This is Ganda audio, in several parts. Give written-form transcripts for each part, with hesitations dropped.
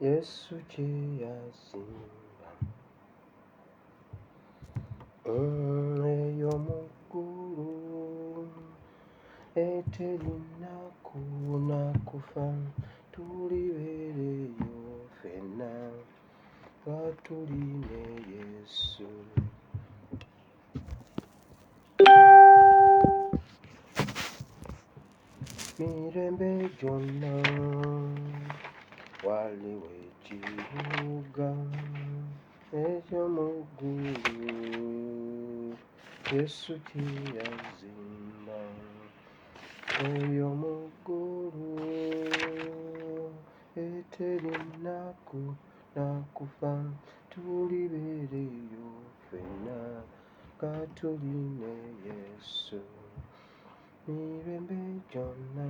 Yesu kye yazimba eyo mu ggulu eteri nnaku na kufa tulibeereyo ffenna nga tuli ne Yesu. Mirembe gyonna waliwo ekibuga eky'omu ggulu Yesu kye yazimba eyo mu ggulu eteri nnaku na kufa tulibeereyo ffenna nga tuli ne Yesu. Mirembe gyonna.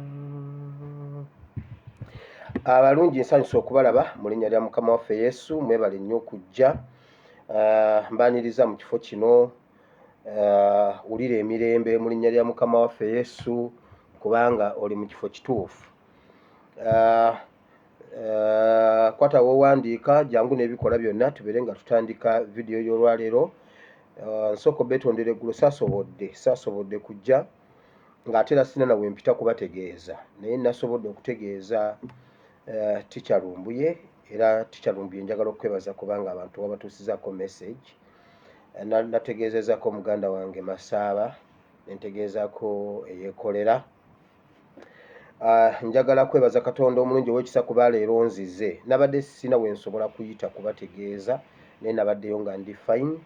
Abalungi nsanyusa okubalaba mu linnya lya Mukama waffe Yesu. Mwebale nnyo okujja. Mbaniriza mu kifo kino. Wulira emirembe mu linnya lya Mukama waffe Yesu kubanga oli mu kifo kituufu. Kwata w'owandiika, jangu n'ebikola byonna tubeere nga tutandika vidiyo y'olwaleero. Nsooka obeetondera eggulo saasobodde saasobodde kujja ng'ate era sirina na we mpita kubategeeza naye nasobodde okutegeeza Teacher Lumbuye era Teacher Lumbuye njagala okukwebaza kubanga abantu wabatuusizaako message. Nategeezezaako muganda wange Masaaba ne ntegeezaako eyeekolera. Njagala kwebaza Katonda omulungi ow'ekisa kuba leero nzize. Nabadde sirina we nsobola kuyita kubategeeza naye nabaddeyo nga ndi fine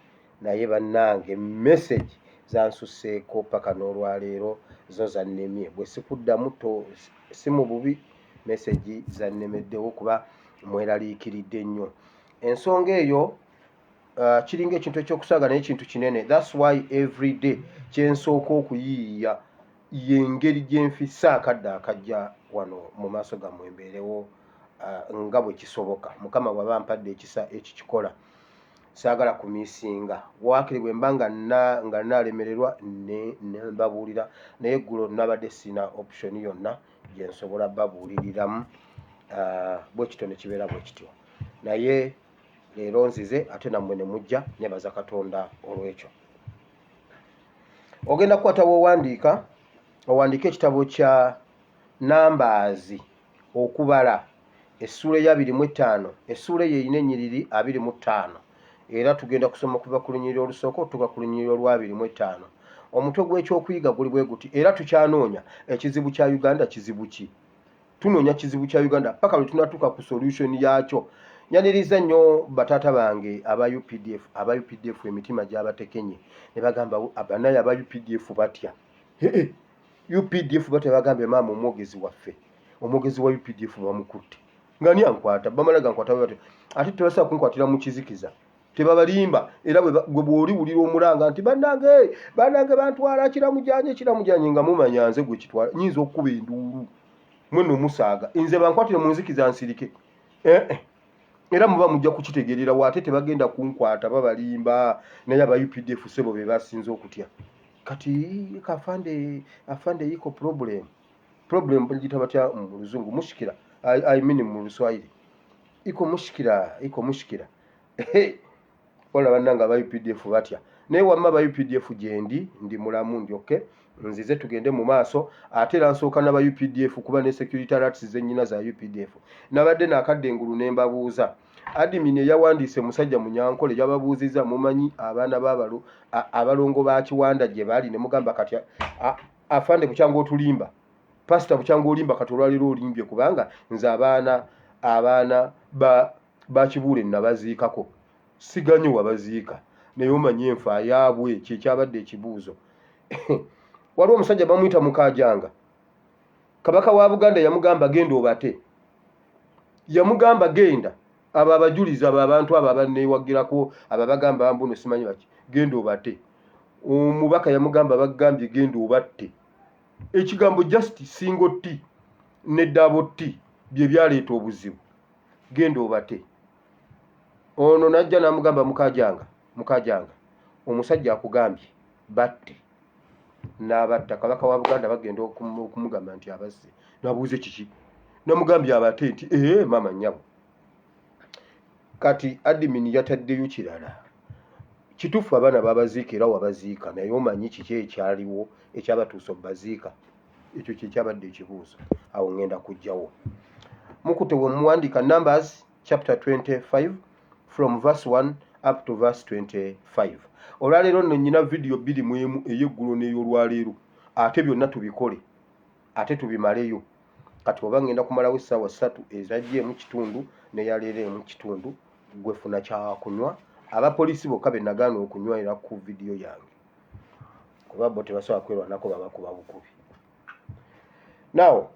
naye bannange message zansusseeko paka n'olwaleero zo zannemye. Bwe sikuddamu to si mu bubi message zannemeddewo kuba mweraliikiridde nnyo. Ensonga eyo kiringa ekintu eky'okusaaga naye kintu kinene. That's why every day kye nsooka okuyiiya y'engeri gye nfissa akadde akajja wano mu maaso gammwe mbeerewo nga bwe kisoboka. Mukama bw'aba ampadde ekisa ekikikola saagala kumisinga. Waakiri bwe mba nga nga nnaalemererwa ne ne mbabuulira naye eggulo nabadde sirina option yonna gye nsobola babuuliriramu bwe kityo ne kibeera bwe kityo. Naye leero nzize ate nammwe ne mujja nebaza Katonda olw'ekyo. Ogenda kukwata w'owandiika owandiike ekitabo kya Nambaazi okubala essuula ey'abiri mu ettaano. Essuula eyo erina ennyiriri 25 era tugenda kusoma okuva ku lunyiriri olusooka okutuuka ku lunyiriri olw'abiri mu ettaano. Omutwe gw'ekyokuyiga guli bwe guti era tukyanoonya ekizibu kya Uganda kizibu ki? Tunoonya kizibu kya Uganda paka lwe tunatuuka ku solution yaakyo. Nyaniriza nnyo bataata bange aba UPDF. Aba UPDF emitima gyabatekenye ne bagamba banaye aba UPDF batya. Ee, UPDF batya bagambye maama omwogezi waffe omwogezi wa UPDF bamukutte nga ani ankwata bamala gankwata batyo ate tebasobola kunkwatira mu kizikiza tebabalimba era gwe bw'oliwulira omulanga nti bannange bannange bantwala kiramujanye kiramujanye nga mumanya nze gwe kitwala nyinza okukuba enduulu mwenno musaaga nze bankwatire mu nzikiza nsirike eh, eh. Era muba mujja kukitegeerera wa ate tebagenda kunkwata babalimba naye aba UPDF sebo be basinze okutya kati kafande afande iko problem problem bagiyita batya mu luzungu mushikira I mean mu luswayiri iko mushikira iko mushikira wala bannange aba UPDF batya naye wamma aba UPDF gyendi ndi mulamu ndi okay nzize tugende mu maaso ate era nsooka naba UPDF kuba ne security alerts zennyina za UPDF nabadde nakadde engulu ne mbabuuza admin eyawandiise musajja munyankole yababuuzizza mumanyi abaana babalo abalongo ba kiwanda gye bali ne mugamba kati afande bukyanga otulimba pasita bukyanga olimba kati olwaleero olimbye kubanga nze abaana abaana ba Bakibuule nabaziikako siganyi wabaziika naye omanyi enfa yaabwe kyekyabadde ekibuuzo. Waliwo omusajja bamuyita Mukaajanga, Kabaka wa Buganda yamugamba genda obate, yamugamba genda abo abajulizi abo abantu abo abanewagirako abo abagamba mbuno simanyi baki genda obate. Omubaka yamugamba bagambye genda obatte. Ekigambo just single t ne double t bye byaleeta obuzibu. Genda obate. Ono najja namugamba mukajanga mukajanga omusajja akugambye batte n'abatta. Kabaka wa Buganda bagenda okumugamba nti abazze, nabuuze kiki, namugambye abate nti ee maama nnyabo. Kati admin yataddeyo kirala. Kituufu abaana babaziika era wabaziika naye omanyi kiki ekyaliwo ekyabatuusa obubaziika? Ekyo kyekyabadde ekibuuzo. Awo ngenda kujjawo mukute we muwandiika Numbers chapter 25 from verse 1 up to verse 25. Olwaleero nno nnyina vidiyo bbiri mu emu, ey'eggulo n'ey'olwaleero, ate byonna tubikole ate tubimaleyo. Kati oba ngenda kumalawo essaawa 3 ezajja emu kitundu neyaleero emu kitundu. Gwe funa kyakunywa. Abapoliisi bokka be nagaana okunywera ku vidiyo yange kuba bo tebasobola kwerwanako, babakuba bukubi. Now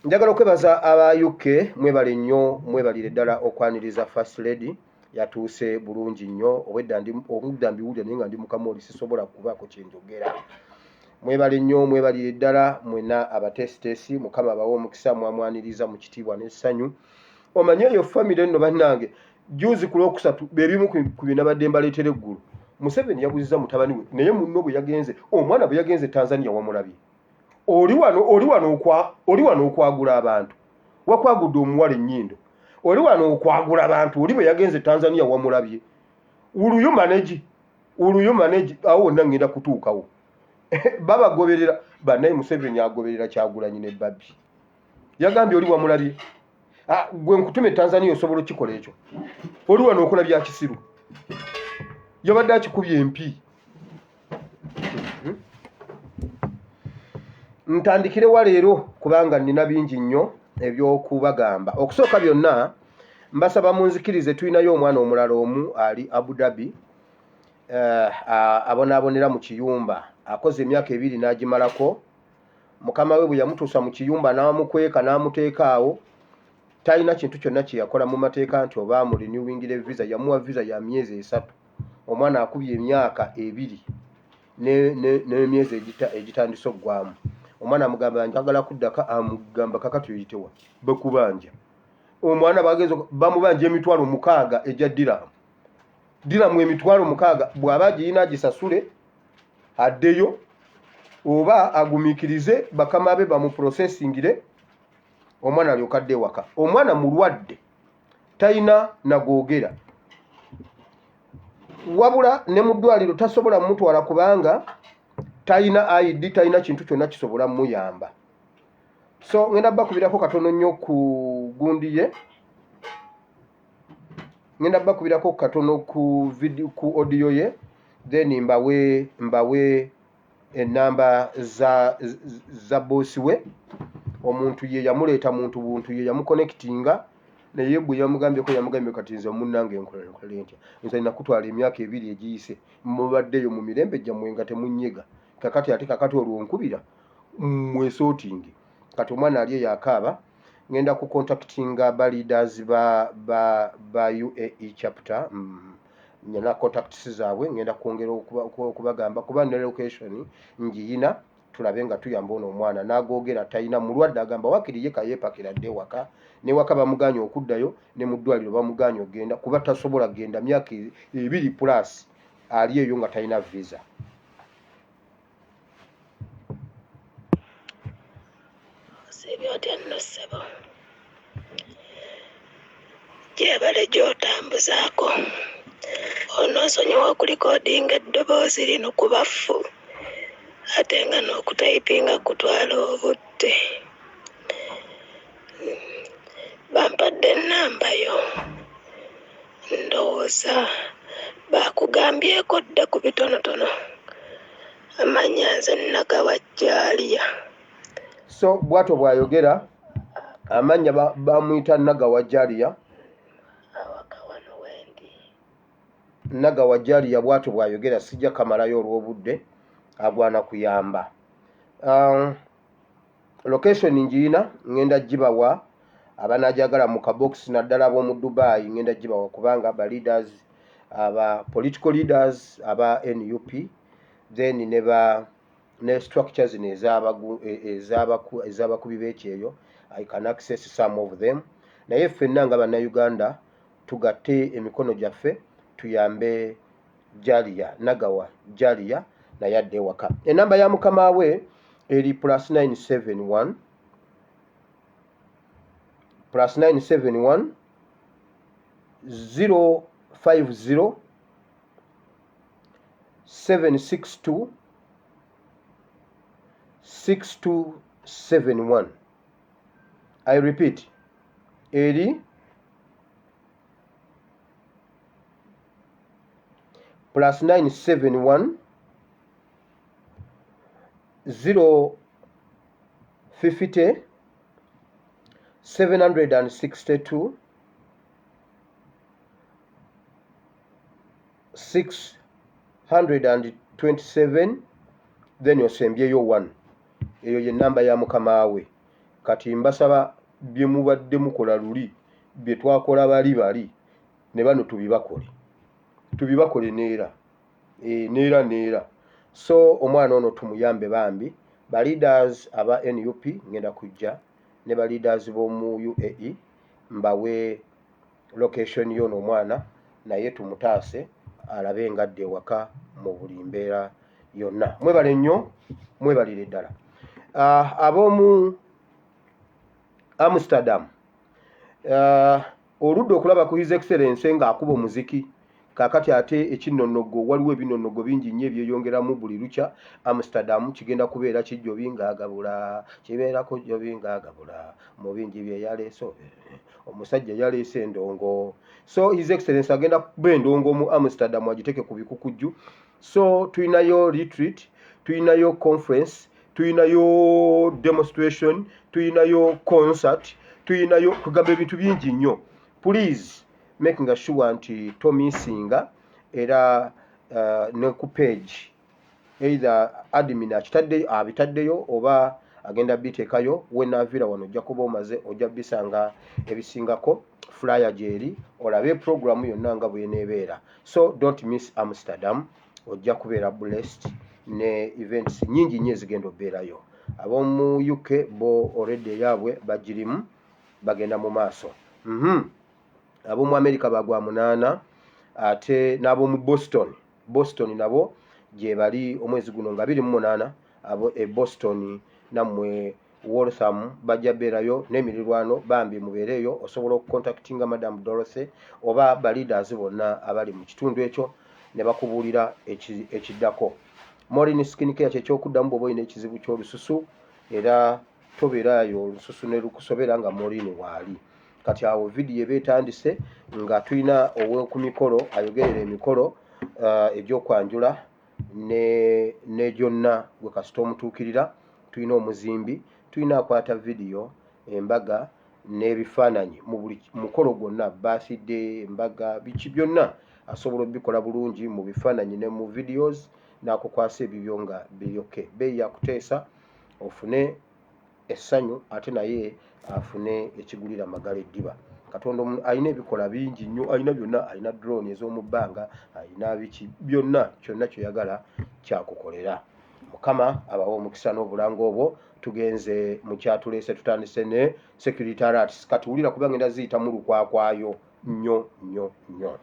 njagala okwebaza aba UK, mwebale nnyo, mwebalire ddala okwaniriza First Lady. Yatuuse bulungi nnyo. Obwedda obudda mbiwulira naye nga ndi mukamooli, sisobola kubaako kyenjogera. Mwebale nnyo, mwebalire ddala mwena abateesiteesi. Mukama abawe omukisa. Mwamwaniriza mu kitiibwa n'essanyu. Omanye eyo famire nno bannange, juzi ku Lwokusatu bebimu ku bye nabadde mbaleetera eggulo. Museveni yabuziza mutabani we, naye munno bwe yagenze, omwana bwe yagenze Tanzania wamulabye. Oli wano, oli wano okwa, oli wano okwagula abantu, wakwagudde omuwala ennyindo. Oli wano okwagula abantu, oli bwe yagenze Tanzania wamulabye. Wuluyu manage, wuluyu manage, awo wonna ngenda kutuukawo. Babagoberera bannaye. Museveni agoberera Kyagulanyi ne Babi. Yagambye oli wamulabye. Ah, gwe nkutume Tanzania, osobola okukikola ekyo? Oli wano okola bya kisiru. Yabadde akikubye empi. Ntandikire wa leero? Kubanga nnina bingi nnyo eby'okubagamba. Okusooka byonna, mbasaba munzikirize, tulinayo omwana omulala omu ali Abu Dhabi, abonaabonera mu kiyumba. Akoze emyaka 2 n'agimalako. Mukama we bwe yamutuusa mu kiyumba n'amukweka n'amuteeka awo, talina kintu kyonna kye yakola mu mateeka nti oba amurenewingire visa. Yamuwa visa ya myezi 3. Omwana akubye emyaka 2 n'emyezi egitandise oggwamu. Omwana amugamba, "Njagala kuddako." Amugamba, "Kakati oyitewa bakubanja." Omwana bagenze bamubanja 60,000 egya diramu. Diramu 60,000, bw'aba agiyina agisasule addeyo, oba agumiikirize bakama be bamuprocessingire omwana alyoka adde ewaka. Omwana mulwadde, talina nagoogera, wabula ne mu ddwaliro tasobola mutwala kubanga talina ID, talina kintu kyonna kisobola muyamba. So ngenda bakubirako katono nnyo ku gundi ye, ngenda bakubirako katono ku video, ku audio ye, then mbawe enamba za bosi we. Omuntu ye yamuleeta, muntu buntu ye yamuconnectinga, naye bwe yamugambyeko, yamugambye, "Kati nze munnange nkola ntya? Nze nakutwala emyaka 2 egiyise, mubaddeyo mu mirembe gyammwe nga temunyega. Kakati ate kakati olwo nkubira mwesortinge." Kati omwana ali eyo akaaba. Ngenda ku contactinga ba leaders ba UAE chapter. Nyina contacts zaabwe, ngenda kwongera okubagamba kuba ne location ngiyina, tulabe nga tuyamba ono omwana. N'agoogera talina, mulwadde, agamba wakiri ye kayeepakira dde ewaka. Newaka bamuganye okuddayo, ne mu ddwaliro bamuganye okugenda kuba tasobola kugenda. Myaka 2 plus ali eyo nga talina visa. Osiibye otya nno ssebo? Gyebale gy'otambuzaako. Onoosonyiwa okurecordinga eddoboozi lino ku baffu, ate nga n'okutypinga kutwala obudde. Bampadde ennamba yo, ndowooza baakugambyeko dda ku bitonotono. Amannya nze Nagawa Jalia. So bwatyo bw'ayogera, amannya bamuyita Nagawa Jalia. Awaka wano wendi. Nagawa Jalia bwatyo bw'ayogera. Sijja kamalayo olw'obudde. Agwana kuyamba. Location ngiyina, ngenda gibawa abanajagala mu kabokisi, naddala ab'omu Dubai. Ngenda gibawa kubanga ba leaders, aba political leaders aba NUP, then ne ba ne structures zino ez'abakubi b'ekyeyo, I can access some of them. Naye ffenna nga Bannayuganda tugatte emikono gyaffe tuyambe Jalia, Nagawa Jalia, naye adde ewaka. Enamba ya mukama we eri+971 +971 050 762 6271. I repeat, eri plus 971 050 762 627, then osembyeyo 1. Eyo ye namba ya mukama we. Kati mbasaba bye mubadde mukola luli, bye twakola bali bali ne bano tubibakole, tubibakole neera e, neera neera. So omwana ono tumuyambe bambi. Ba leaders aba NUP ngenda kujja ne ba leaders b'omu UAE mbawe location y'ono omwana, naye tumutaase alabe ngadde ewaka mu buli mbeera yonna. Mwebale nnyo, mwebalire ddala. Ab'omu Amsterdam, oludda okulaba ku His Excellence ng'akuba omuziki kaakati ate ekinnonogo, waliwo ebinnonogo bingi nnyo ebyeyongeramu buli lukya. Amsterdam kigenda kubeera kijjobi ng'agabula, kibeerako jjobi ng'agabula mu bingi bye yaleese. Omusajja yaleese endongo, so His Excellence agenda kuba endongo mu Amsterdam agiteeke ku bikukujju. So tulinayo retreat, tulinayo conference, tulinayo demonstration, tulinayo concert, tulinayo kugamba ebintu bingi nnyo. Please making sure nti tomissinga. Era ne ku page either admin akitaddeyo, abitaddeyo oba agenda biteekayo. Wenaavira wano ojja kuba omaze, ojja bisanga ebisingako. Flyer gyeri, olabe programu yonna nga bweneebeera. So don't miss Amsterdam, ojja kubeera blessed ne events nyingi nnyo ezigenda obeerayo. Ab'omu UK bo already eyaabwe bagirimu, bagenda mu maaso. Ab'omu America bagwa 8, ate n'ab'omu Boston, Boston nabo gye bali omwezi guno nga 28. Abo e Boston nammwe Waltham bajja beerayo n'emirirwano, bambi mubeereeyo. Osobola okucontactinga Madam Dorothy oba ba leaders bonna abali mu kitundu ekyo ne bakubuulira ekiddako. Morin Skin Care kyekyokuddamu bw'oba olina ekizibu ky'olususu, era tobeeraayo olususu ne lukusobera nga Morin waali. Kati awo vidiyo eba etandise nga tulina ow'oku mikolo ayogerera emikolo egy'okwanjula ne gyonna gwe kasita omutuukirira. Tulina omuzimbi, tulina akwata vidiyo, embaga n'ebifaananyi mu buli mukolo gwonna, birthday, embaga, biki byonna asobola obikola bulungi mu bifaananyi ne mu videos, n'akukwasa ebibyo nga biri okay. Bbeeyi yakuteesa ofune essanyu, ate naye afune ekigulira amagala eddiba. Katonda alina ebikola bingi nnyo, alina byonna, alina drone ez'omu bbanga, alina biki byonna, kyonna kyoyagala kyakukolera. Mukama abawe omukisa n'obulango obwo. Tugenze mu kyatuleese, tutandise ne security alerts. Kati wulira, kuba ngenda ziyitamu lukwakwayo nnyo nnyo nnyo.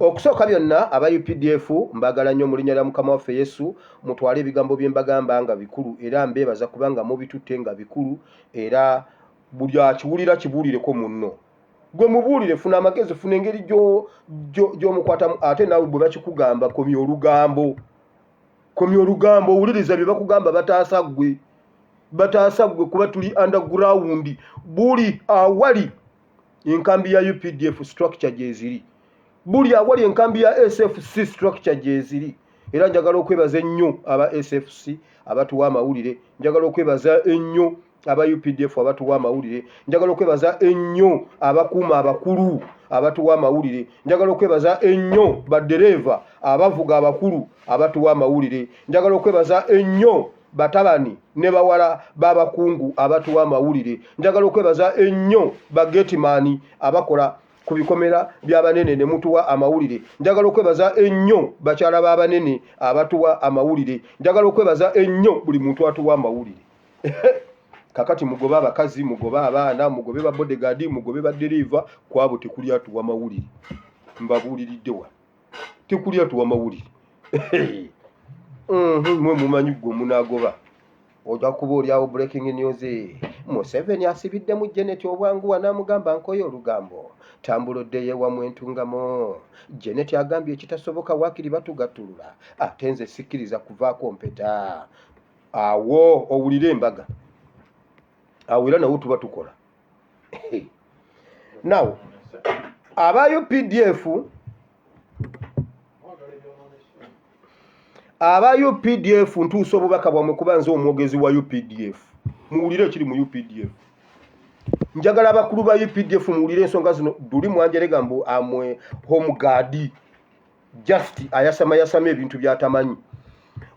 Okusooka byonna, aba UPDF mbagala nnyo mu linnya lya Mukama waffe Yesu. Mutwale ebigambo bye mbagamba nga bikulu, era mbeebaza kubanga mubitutte nga bikulu, era buli akiwulira kibuulireko munno. Gwe mubuulire, funa amagezi, funa engeri gy'omukwatamu. Ate naawe bwe bakikugamba, komya olugambo, komya olugambo, owuliriza bye bakugamba. Bataasa ggwe, bataasa ggwe, kuba tuli underground. Buli awali enkambi ya UPDF structure gyeziri, buli awali enkambi ya SFC structure gyeziri. Era njagala okwebaza ennyo aba SFC abatuwa amawulire, njagala okwebaza ennyo aba UPDF abatuwa amawulire, njagala okwebaza ennyo abakuuma abakulu abatuwa amawulire, njagala okwebaza ennyo baddereeva abavuga abakulu abatuwa amawulire, njagala okwebaza ennyo batabani ne bawala b'abakungu abatuwa amawulire, njagala okwebaza ennyo bagetimaani abakola ku bikomera by'abanene ne mutuwa amawulire, njagala okwebaza ennyo bakyala b'abanene abatuwa amawulire, njagala okwebaza ennyo buli muntu atuwa amawulire. Kakati mugobe abakazi, mugobe abaana, mugobe ba bodyguard, mugobe baddereeva, kwabo tekuli atuwa mawulire. Mbabuuliridde wa tekuli atuwa mawulire. Mwe mumanyi gwe munaagoba, ojja kuba oliawo breaking news. Museveni asibiddemu Janet obwanguwa n'amugamba nkoye olugambo tambula oddeyo ewamwe entungamo. Janet agambye ekitasoboka waakiri batugattulula ate nze sikkiriza kuvaako mpeta. Awo owulire embaga awo era nawo tuba tukola. Now aba UPDF aba UPDF ntuusa obubaka bwamwe kuba nze omwogezi wa UPDF. Muwulire ekiri mu UPDF. Njagala abakulu ba UPDF muwulire ensonga zino. Duli mwanjerega mbu amwe home guard just ayasamayasama ebintu by'atamanyi.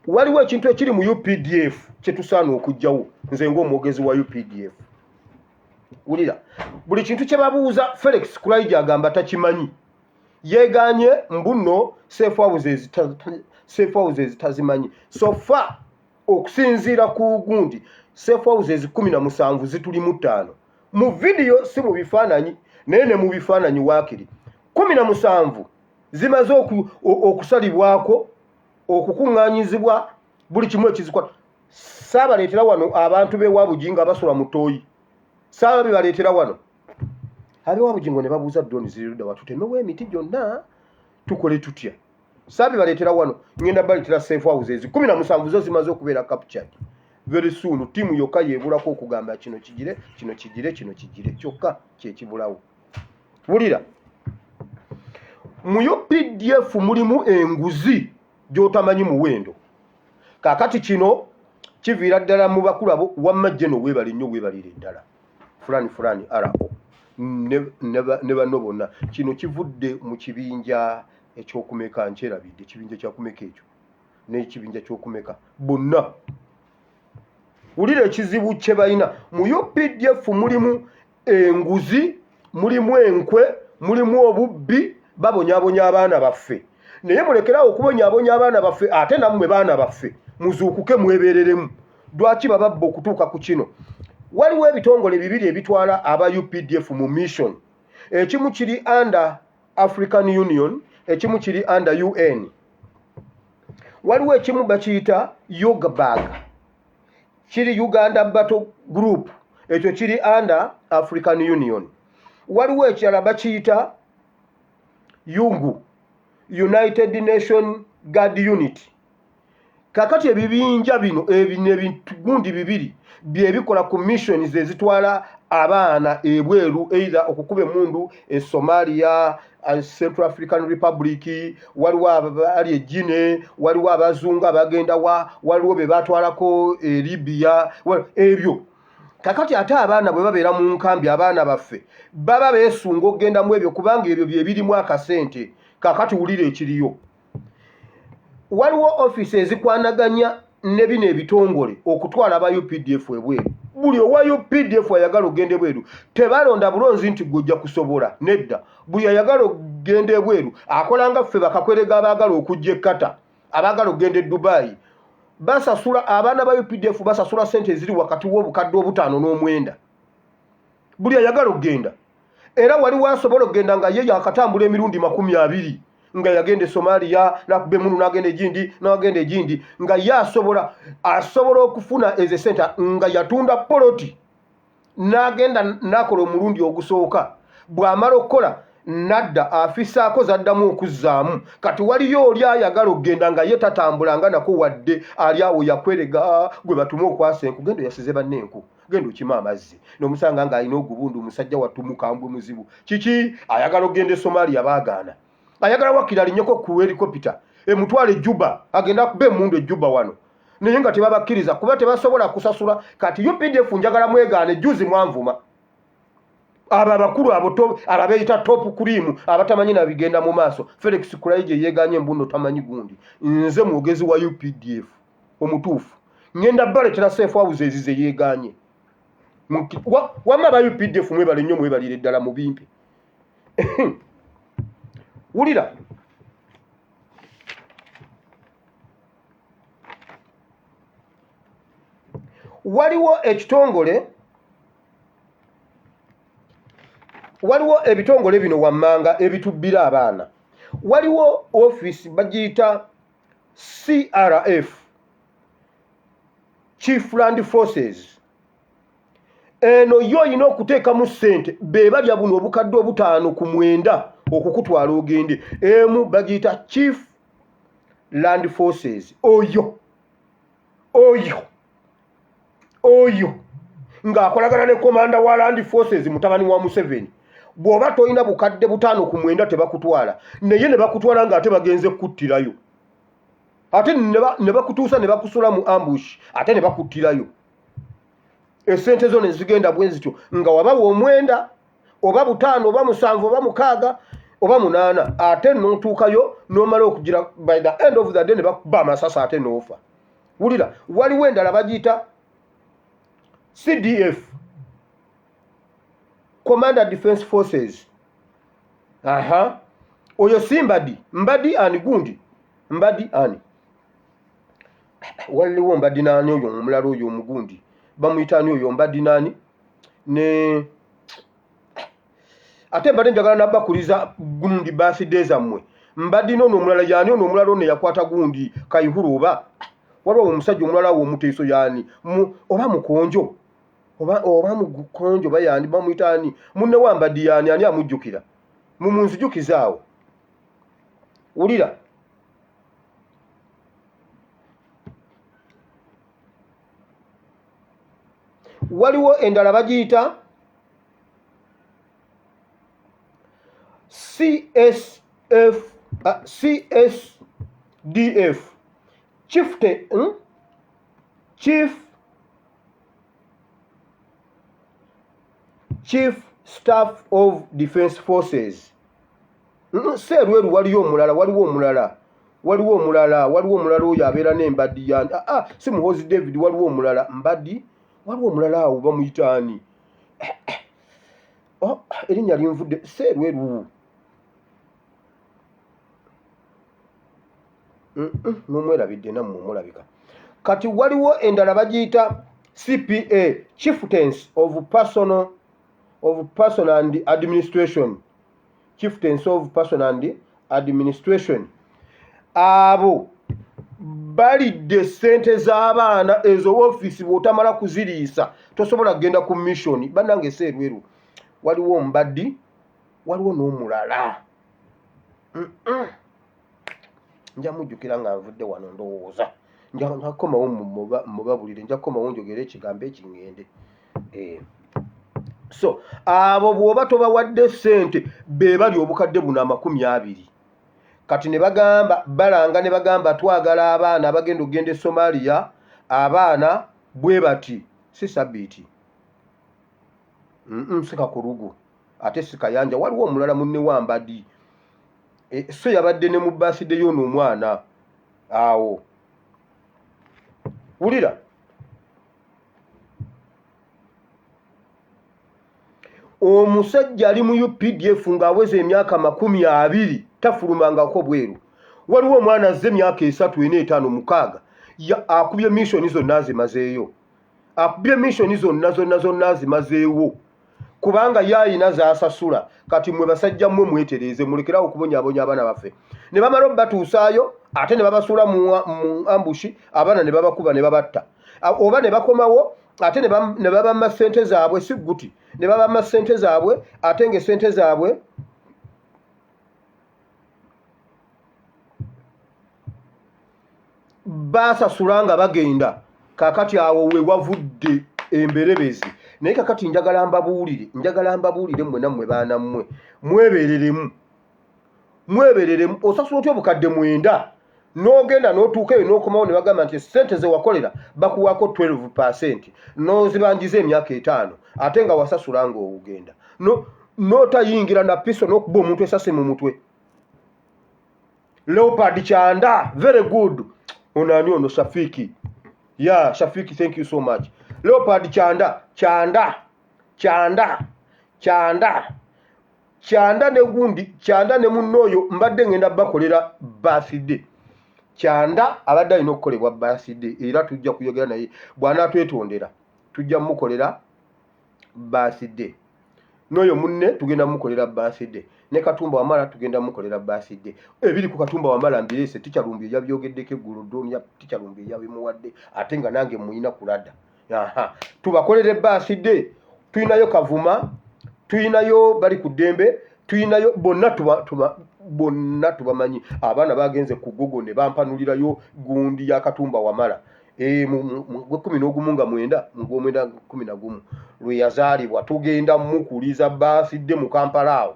Waliwo ekintu ekiri mu UPDF kye tusaana okuggyawo nze ng'omwogezi wa UPDF. Wulira buli kintu kye babuuza Felix Kulaigye agamba takimanyi. Yeeganye mbu nno safe houses tazimanyi. So far okusinziira ku gundi safe houses 17 zituli mu ttaano mu vidiyo, si mu bifaananyi, naye ne mu bifaananyi waakiri 17 zimaze okusalibwako, okukuŋŋaanyizibwa buli kimu ekizikwata. Saabaleetera wano abantu b'ewa Bugingo abasula mu ttooyi, saaba bibaleetera wano ab'ewa Bugingo ne babuuza drone ziri ludda wa, tutemewo emiti gyonna tukole tutya? Saabibaleetera wano, ngenda baleetera safe houses 17 zo zimaze okubeera captured. Very soon ttiimu yokka yeebulako okugamba kino kigire, kino kigire, kino kigire, kyokka kyekibulawo. Wulira, mu UPDF mulimu enguzi gy'otamanyi muwendo. Kaakati kino kiviira ddala mu bakulu abo. Wamma jeno weebale nnyo, weebalire ddala fulani fulani rao ne banno bonna. Kino kivudde mu kibinja ekyokumeka, nkyerabidde ekibinja kyakumeka ekyo n'ekibinja kyokumeka bonna. Wulira ekizibu kye balina mu UPDF: mulimu enguzi, mulimu enkwe, mulimu obubbi, babonyaabonya abaana baffe. Naye mulekerawo okubonyaabonya abaana baffe, ate nammwe baana baffe muzuukuke mwebereremu. Lwaki bababba okutuuka ku kino? Waliwo ebitongole bibiri ebitwala aba UPDF mu mission. Ekimu kiri under African Union, ekimu kiri under UN. Waliwo ekimu bakiyita UGBAG, kiri Uganda Battle Group, ekyo kiri under African Union. Waliwo ekirala bakiyita UNGU, United Nation Guard Unit. Kakati ebibinja bino ebino ebintu gundi bibiri byebikola ku missions ezitwala abaana ebweru, either okukuba emundu e Somalia, Central African Republic, waliwo abali e Guinea, waliwo abazungu abagenda wa, waliwo be batwalako e Libya, ebyo. Kakati ate abaana bwe babeera mu nkambi, abaana baffe baba beesunga okugendamu ebyo kubanga ebyo bye birimu akasente. Kakati wulira ekiriyo: waliwo ofiisi ezikwanaganya ne bino ebitongole okutwala aba UPDF ebweru. Buli owa UPDF ayagala okugenda ebweru tebalonda bulonzi nti gwe ojja kusobola, nedda. Buli ayagala okugenda ebweru akola nga ffe bakakwerega abaagala okujja ekkata, abaagala okugenda e Dubai. Basasula abaana ba UPDF, basasula sente eziri wakati w'obukadde 5 n'omwenda buli ayagala okugenda. Era waliwo asobola okugenda nga ye yakatambula emirundi 20, nga yagenda e Somalia nakuba emunu, nagenda egindi, nagenda egindi, nga ye asobola okufuna ezo sente nga yatunda poloti n'agenda n'akola omulundi ogusooka. Bw'amala okukola nadda afisaako zaddamu okuzzaamu. Kati waliyo oli ayagala okugenda nga ye tatambulanga nako wadde, ali awo yakwerega gwe batume okwasa enku, genda oyasize banne enku, genda okima amazzi, n'omusanga ng'alina ogubundu. Omusajja wattu mukambwe muzibu. Kiki? Ayagala okugenda e Somalia, baagaana. Ayagala wakiri alinyeko ku helikopita emutwala e Juba, agenda akuba emundu e Juba wano, naye nga tebabakkiriza kuba tebasobola kusasula. Kati UPDF njagala mwegaane. Juzi mwanvuma abo abakulu abo ababeeyita top cream abatamanyi nabigenda mu maaso. Felix Kulaigye yeeganye mbuno tamanyi gundi. Nze mwogezi wa UPDF omutuufu, ngenda baletera safe house ezize yeeganye. Wamma aba UPDF mwebale nnyo, mwebalire ddala mu bimpi. Wulira, waliwo ekitongole, waliwo ebitongole bino wammanga ebitubbira abaana. Waliwo ofiisi bagiyita CRF, Chief Land Forces. Eno yo olina okuteekamu ssente, be balya buno obukadde obutaano ku mwenda okukutwala ogende. Emu bagiyita Chief Land Forces, oyo oyo oyo ng'akolagana ne komanda wa Land Forces mutabani wa Museveni. Bw'oba tolina bukadde butaano ku mwenda tebakutwala, naye ne bakutwala ng'ate bagenze kukuttirayo, ate ne bakutuusa ne bakusula mu ambush, ate ne bakuttirayo. Esente zo ne zigenda bwe zityo, nga wabawa omwenda oba butaano oba musanvu oba mukaaga oba munaana, ate n'otuukayo n'omala okugira, by the end of the day ne bakuba amasasi ate n'ofa. Wulira, waliwo endala bagiyita CDF, Commander Defense Forces. Aha, oyo si Mbadi, Mbadi ani gundi, Mbadi ani, waliwo Mbadi nani oyo omulala, oyo omugundi bamuyita ani oyo, Mbadi nani ne ate mbadde njagala nabakuliza gundi birthday zammwe. Mbadde noono omulala yaani ono omulala ono yakwata gundi Kayihura, oba waliwo omusajja omulala wo omuteeso yaani oba Mukonjo oba Mukonjo oba yaani bamuyita ani, munne wa Mbadi yaani, ani amujjukira? Mumunzijukize awo. Wulira, waliwo endala bagiyita CSF, CSDF, Chief, Chief Staff of Defense Forces. Seerweru waliyo omulala, waliwo omulala, waliwo omulala, waliwo omulala oyo abeera n'embadi ya si Muhozi David, waliwo omulala Mbadi, waliwo omulala awo bamuyita ani? Oh, erinnya linvudde. Seerweru n'omwerabidde nammwe omulabika. Kati waliwo endala bagiyita CPA, Chieftains of Person and Administration, Chieftains of Person and Administration. Abo balidde ssente z'abaana. Ezo ofiisi bw'otamala kuziriisa tosobola kugenda ku mission. Bannange, seerweru waliwo Mbaddi, waliwo n'omulala. Nja mujjukira nga nvudde wano, ndowooza nja kukomawo mubabulire, nja kukomawo njogere ekigambo ekiŋŋende. So abo bw'oba tobawadde ssente be bali obukadde buno 20. Kati ne bagamba, balanga ne bagamba twagala abaana abagenda okugenda e Somalia, abaana bwe bati, si Sabiiti, si Kakulugu, ate si Kayanja, waliwo omulala munne wa Mbadi. So yabadde ne mu birthday y'ono omwana awo. Wulira, omusajja ali mu UPDF ng'aweza emyaka 20 tafulumangako bweru. Waliwo omwana azze emyaka 3, 4, 5, 6, akubye mission zonna azimazeeyo, akubye mission zonna zonna zonna azimazeewo, kubanga ye ayina z'asasula. Kati mmwe basajja mmwe mwetereeze, mulekerawo okubonyaabonya abaana baffe. Ne bamala obbatuusaayo, ate ne babasuula mu ambush, abaana ne babakuba ne babatta, oba ne bakomawo ate ne babamma ssente zaabwe, si guti, ne babamma ssente zaabwe, ate ng'essente zaabwe baasasula nga bagenda. Kakati awo we wavudde emberebezi. Naye kakati njagala mbabuulire, njagala mbabuulire mmwe nammwe baana mmwe, mwebereremu, mwebereremu. Osasula otya obukadde 9 n'ogenda n'otuuka eyo n'okomawo ne bagamba nti essente ze wakolera bakuwaako 12% n'ozibanjiza emyaka 5, ate nga wasasula ng'ogenda n'otayingira na piso n'okuba omuntu esasi mu mutwe? Leopard Chanda, very good. Ono ani ono? Shafiki ya Shafiki, thank you so much. Leopard Chanda, Chanda, Chanda, Chanda, Chanda ne gundi Chanda ne munno oyo mbadde ngenda bakolera birthday. Chanda abadde alina okukolebwa birthday, era tujja kuyogera naye bw'anaatwetondera, tujja mukolera birthday. N'oyo munne tugenda mukolera birthday, ne Katumba Wamala tugenda mukolera birthday. Ebiri ku Katumba Wamala mbireese, Ticca Lumbi yabyogeddeko eggulo, Donia Ticca Lumbi yabimuwadde, ate nga nange muyina kulada. Aha, tubakolere birthday. Tulinayo Kavuma, tulinayo bali ku ddembe, tulinayo bonna tuba, tuba, bonna tubamanyi. Abaana bagenze ku Google ne bampanulirayo gundi ya Katumba Wamala e, gwekumi n'ogumu nga mwenda mugwomwenda 11 lwe yazaalibwa. Tugenda mukuliza baasidde mu Kampala awo.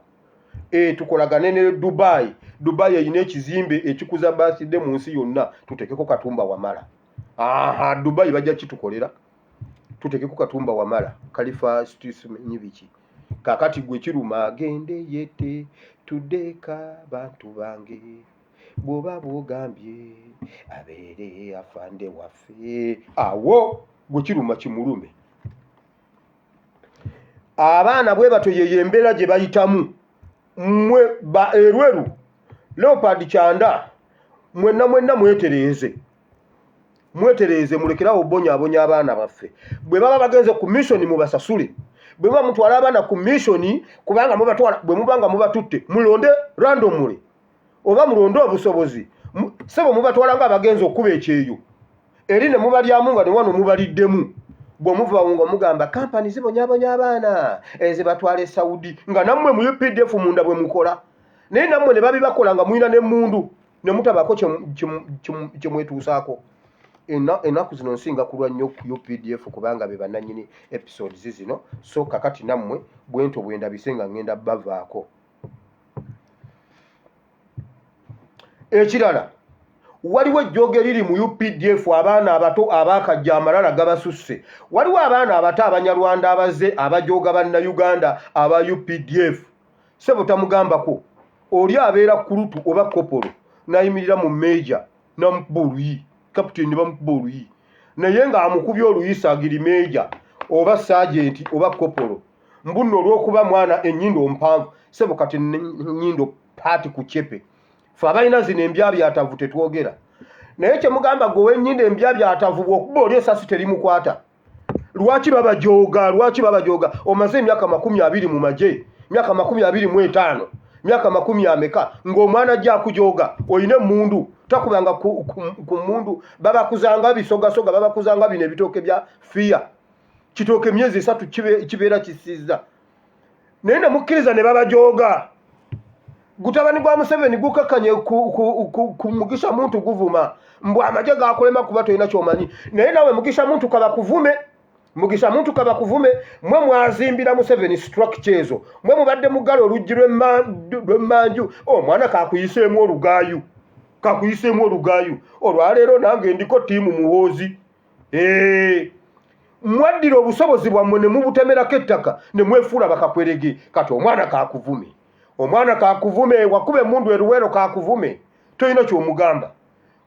E, tukolagane ne Dubai. Dubai erina ekizimbe ekikuza baasidde mu nsi yonna, tutekeko Katumba Wamala. Aha, Dubai bajja kitukolera, tutekeko Katumba Wamala Kalifa biki. Kakati gwe kiruma agende yete tudeka bantu bange, bw'oba bwogambye abeere afande waffe awo gwe kiruma kimulume. Abaana bwe batyo yeyo embeera gye bayitamu. Mmwe ba Erweru, Leopard Kyanda, mwenna mwenna mwetereeze, mwetereeze, mulekerawo obonyaabonya abaana baffe. Bwe baba bagenze ku mission mubasasule. Bwe muba mutwala abaana ku mission, kubanga mubatwala, bwe muba nga mubatutte mulonde randomly oba mulonde obusobozi. Sebo mubatwala nga abagenzi okuba ekyeyo eri ne mubalyamu nga ne wano mubaliddemu. Bwe muvawo nga mugamba kampani zibonyabonya abaana ezibatwala e Saudi, nga nammwe mu UPDF munda bwe mukola, naye nammwe ne babibakola nga mulina n'emmundu ne mutabaako kye mwetuusaako. Ennaku zino nsinga kulwa nnyo ku UPDF kubanga be bannannyini episodes zino. So kakati nammwe bwentyo bwendabise nga ngenda bavaako. Ekirala, waliwo ejjooga eriri mu UPDF. Abaana abato abaakajja amalala gabasusse. Waliwo abaana abato Abanyarwanda abazze abajooga Bannayuganda aba UPDF. Sebo tamugambako oli abeera kulutu oba kopolo n'ayimirira mu meeja n'amukuba oluyi, kapiteeni bamukuba oluyi, naye ng'amukubye oluyi saagiri meeja oba saajenti oba kopolo, mbunno olw'okuba mwana ennyindo mpanvu. Sebo kati nnyindo paati ku cepe, fe abalina zino embyabyatavu tetwogera, naye kyemugamba gwe ow'ennyindo embyabyatavu bw'okuba oli esasi terimukwata. Lwaki babajooga? Lwaki babajooga? Omaze emyaka 20 mu magye, myaka 25, myaka makumi ameka, ng'omwana ajja akujooga. Olina emmundu, takubanga ku mmundu, babakuzanga bisogasoga, babakuzanga bino ebitooke bya fiya kitooke, emyezi 3 kibeera kisizza, naye ne mukkiriza ne babajooga. Gutabani gwa Museveni gukakkanye ku Mugisha Muntu, guvuma mbu amagye gakulema kuba tolina kyomanyi. Naye nawe Mugisha Muntu kabakuvume, Mugisha Muntu kabakuvume. Mwe mwazimbira Museveni structure ezo, mwe mubadde muggala oluggi lw'emmanju. Omwana kakuyiseemu olugaayu, kakuyiseemu olugaayu. Olwaleero nange ndiko ttiimu Muhoozi. Mwaddira obusobozi bwammwe ne mubutemerako ettaka ne mwefuula bakakwerege. Kati omwana kakuvume, omwana kakuvume, wakuba emmundu eruweero kakuvume, tolina kyomugamba,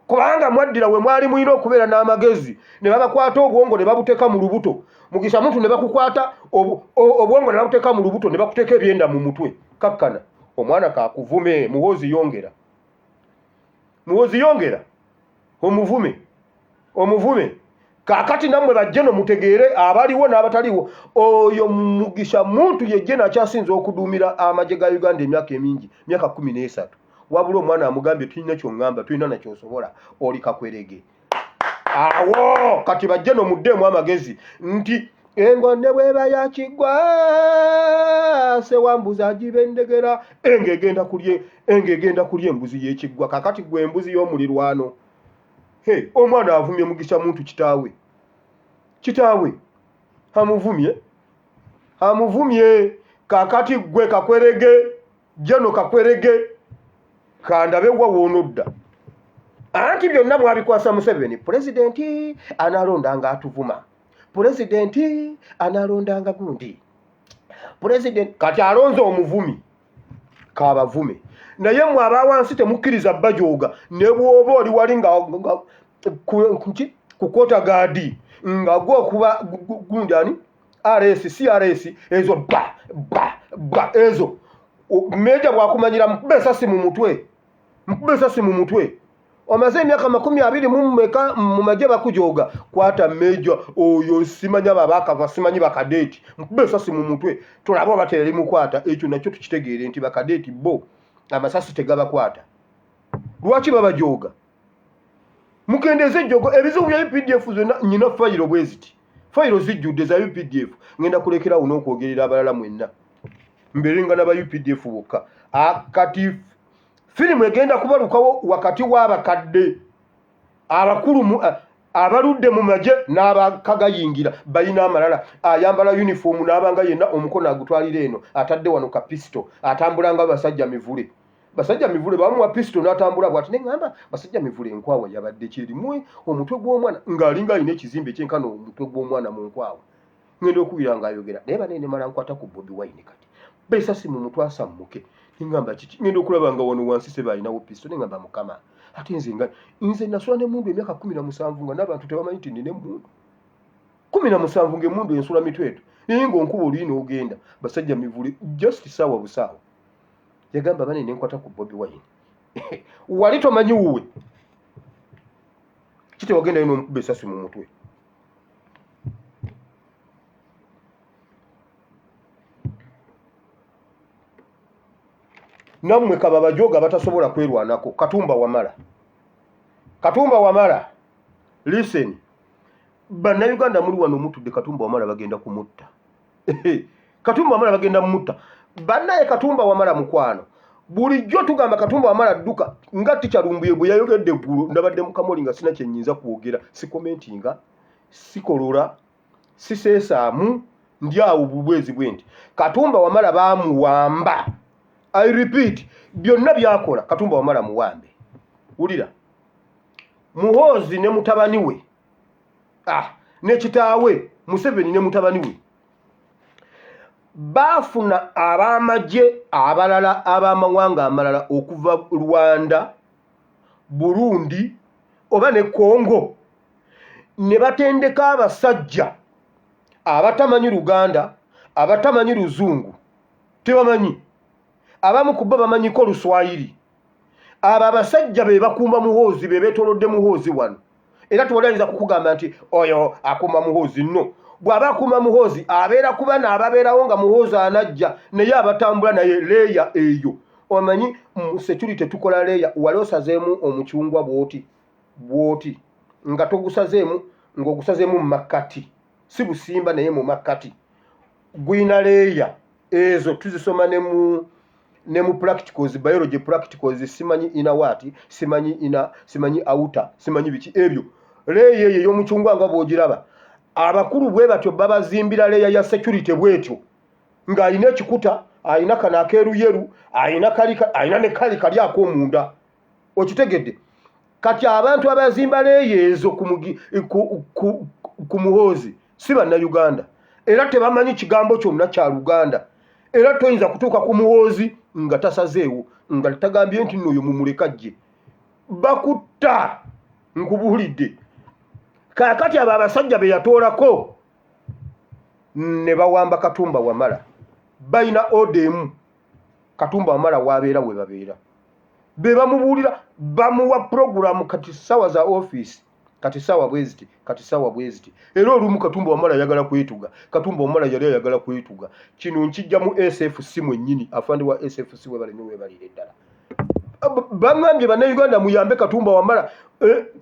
kubanga mwaddira we mwali mulina okubeera n'amagezi ne babakwata obwongo ne babuteeka mu lubuto. Mugisha Muntu ne bakukwata obwongo ne babuteeka mu lubuto ne bakuteeka ebyenda mu mutwe. Kakkana, omwana kakuvume. Muhoozi yongera, Muhoozi yongera omuvume, omuvume. Kaakati nammwe bajje no mutegeere abaliwo n'abataliwo. Oyo Mugisha Muntu yejje nakyasinza okuduumira amagye ga Uganda emyaka emingi, myaka 13. Wabula omwana amugambye tulina kyoŋŋamba, tulina nakyosobola, oli kakwerege awo. Kati bajje no muddeemu amagezi nti engo ne bweba yakigwa sewambuzi agibendegera. Engo egenda kulya, engo egenda kulya embuzi y'ekiggwa. Kakati gwe embuzi y'omulirwano. He, omwana avumye Mugisha Muntu kitaawe, kitaawe amuvumye, amuvumye. Kakati gwe kakwerege jeno kakwerege, kandabe wa woonodda. Anti byonna mwabikwasa Museveni. Pulezidenti analondanga atuvuma, pulezidenti analondanga gundi, pulezidenti kati alonze omuvumi, kabavume. Naye mwe abawansi temukkiriza bajooga. Ne bw'oba oli wali nga ku kwota gaadi nga gwe okuba gundi ani rs crs ezo ba ba ba ezo, meja bwakumanyira mukuba esasi mu mutwe, mukuba esasi mu mutwe. Omaze emyaka 20 mumeka mu magye bakujooga. Kwata meja oyo, simanya babakava, simanyi bakadeeti, mukuba esasi mu mutwe tulabe oba terimukwata. Ekyo nakyo tukitegeere nti bakadeeti bo amasasi tegabakwata. Lwaki babajooga? Mukendeeze ejjogo. Ebizibu bya UPDF zonna nyina fayiro bwe ziti. Fayiro zijjudde za UPDF. Ngenda kulekerawo n'okwogerera abalala mwenna, mbeere nga naba UPDF bokka. Kati firimu egenda kubalukawo wakati w'abakadde abakulu abaludde mu magye n'abakagayingira. Balina amalala, ayambala uniform n'abanga yenna omukono agutwalira eno, atadde wano ka pisito, atambula nga basajja mivule. Basajja mivule bamuwa pisito n'atambula bw'ati. Neŋŋamba basajja mivule enkwawa yabadde kyerimu omutwe gw'omwana, ng'alinga alina ekizimbe ekyenkana omutwe gw'omwana mu nkwawa. Ngenda okubira ng'ayogera naye bane nemala nkwata ku Bobi Wine. Kati besasi mu mutwe asammuke. Neŋŋamba kiki? Ngenda okulaba nga wano wansi seba alinawo pisito. Neŋŋamba Mukama, ate nze nga nze nasula n'emmundu emyaka 17 nga n'abantu tebamanyi nti nina emmundu. 17 ng'emmundu ensula mitweto, naye ng'onkuba oluyi n'ogenda. Basajja mivule just saawa busaawa yagamba bane nenkwata ku Bobi Wine. Wali tomanyi wuwe kitewagendayo n'omukuba esasi mu mutwe. Nammwe kaba bajoga batasobola kwerwanako. Katumba Wamala, Katumba Wamala, listen. Bannayuganda muli wano mutudde, Katumba Wamala bagenda kumutta. Katumba Wamala bagenda mumutta. Bannaye, Katumba Wamala mukwano, bulijjo tugamba Katumba Wamala dduka. Nga tikyalumbuye bwe yayogedde eggulu, ndabadde mukamoli nga sina kyenyinza kwogera, sikomentinga, sikolola, siseesaamu, ndi awo bubwezi bwe nti Katumba Wamala baamuwamba. I repeat, byonna byakola Katumba Wamala muwambe. Wulira, Muhoozi ne mutabani we, ne kitaawe Museveni ne mutabani we baafuna ab'amagye abalala ab'amawanga amalala okuva Rwanda, Burundi oba ne Congo, ne batendeka abasajja abatamanyi Luganda, abatamanyi Luzungu, tebamanyi. Abamu ku bo bamanyiko Luswayiri. Abo abasajja be bakuuma Muhoozi, be beetoolodde Muhoozi wano. Era tewali ayinza kukugamba nti oyo akuuma Muhoozi. No, bw'aba akuuma Muhoozi abeera ku bano ababeerawo nga Muhoozi anajja, naye abatambula naye layer eyo. Omanyi mu security tukola layer. Wali osazeemu omucungwa bw'oti bw'oti, nga togusazeemu, ng'ogusazeemu mu makkati, si busimba naye mu makkati guyina layer. Ezo tuzisoma ne mu practicals, biology practicals, simanyi inner what, simanyi inner, simanyi outer, simanyi biki ebyo. Layer eyo ey'omucungwa nga bw'ogiraba, abakulu bwe batyo babazimbira layer ya security bwetyo, ng'alina ekikuta, alina kano akeeruyeru, alina kali, alina ne kali kali ak'omunda. Okitegedde? Kati abantu abazimba layer ezo ku Muhoozi si Bannayuganda, era tebamanyi kigambo kyonna kya Luganda. Era toyinza kutuuka ku Muhoozi nga tasazeewo, nga tagambye nti nno oyo mumuleka jje, bakutta. Nkubuulidde. Kaakati abo abasajja be yatoolako ne bawamba Katumba Wamala balina order emu. Katumba Wamala wabeera we babeera be bamubuulira, bamuwa puroguramu. Kati ssaawa za ofiisi, kati ssaawa bwe ziti, kati ssaawa bwe ziti. Era olumu Katumba Wamala ayagala kwetuga. Katumba Wamala yali ayagala kwetuga. Kino nkijja mu SFC mwennyini, afande wa SFC webale nnyo, webalire ddala. Baŋŋambye Bannayuganda muyambe Katumba Wamala.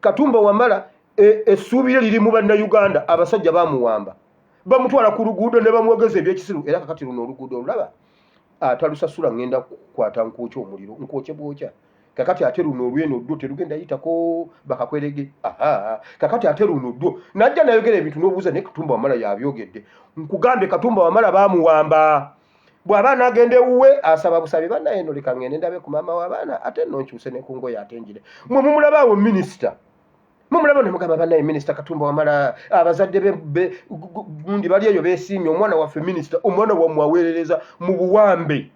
Katumba Wamala, essuubi lye liri mu Bannayuganda. Abasajja bamuwamba, bamutwala ku luguudo ne bamwogeza ebyekisiru. Era kakati luno oluguudo olulaba, atalusasula ŋŋenda kukwata nkwokya omuliro, nkwokye bwokya. Kakati ate luno olweno ddwo terugenda yitako bakakwerege. Aha, kakati ate luno ddwo najja nayogera ebintu n'obuuza, naye Katumba Wamala yabyogedde. Nkugambye, Katumba Wamala baamuwamba. Bw'aba anaagenda ewuwe asaba busabi, bannaye eno leka ŋŋende ndabe ku maama w'abaana, ate nno nkyuse ne ku ngoye ate njire. Mwe mumulaba awo minisita, mumulaba ne mugamba bannaye minisita Katumba Wamala, abazadde be gundi bali eyo beesiimye omwana waffe minisita. Omwana wammwe aweerereza mu buwambe,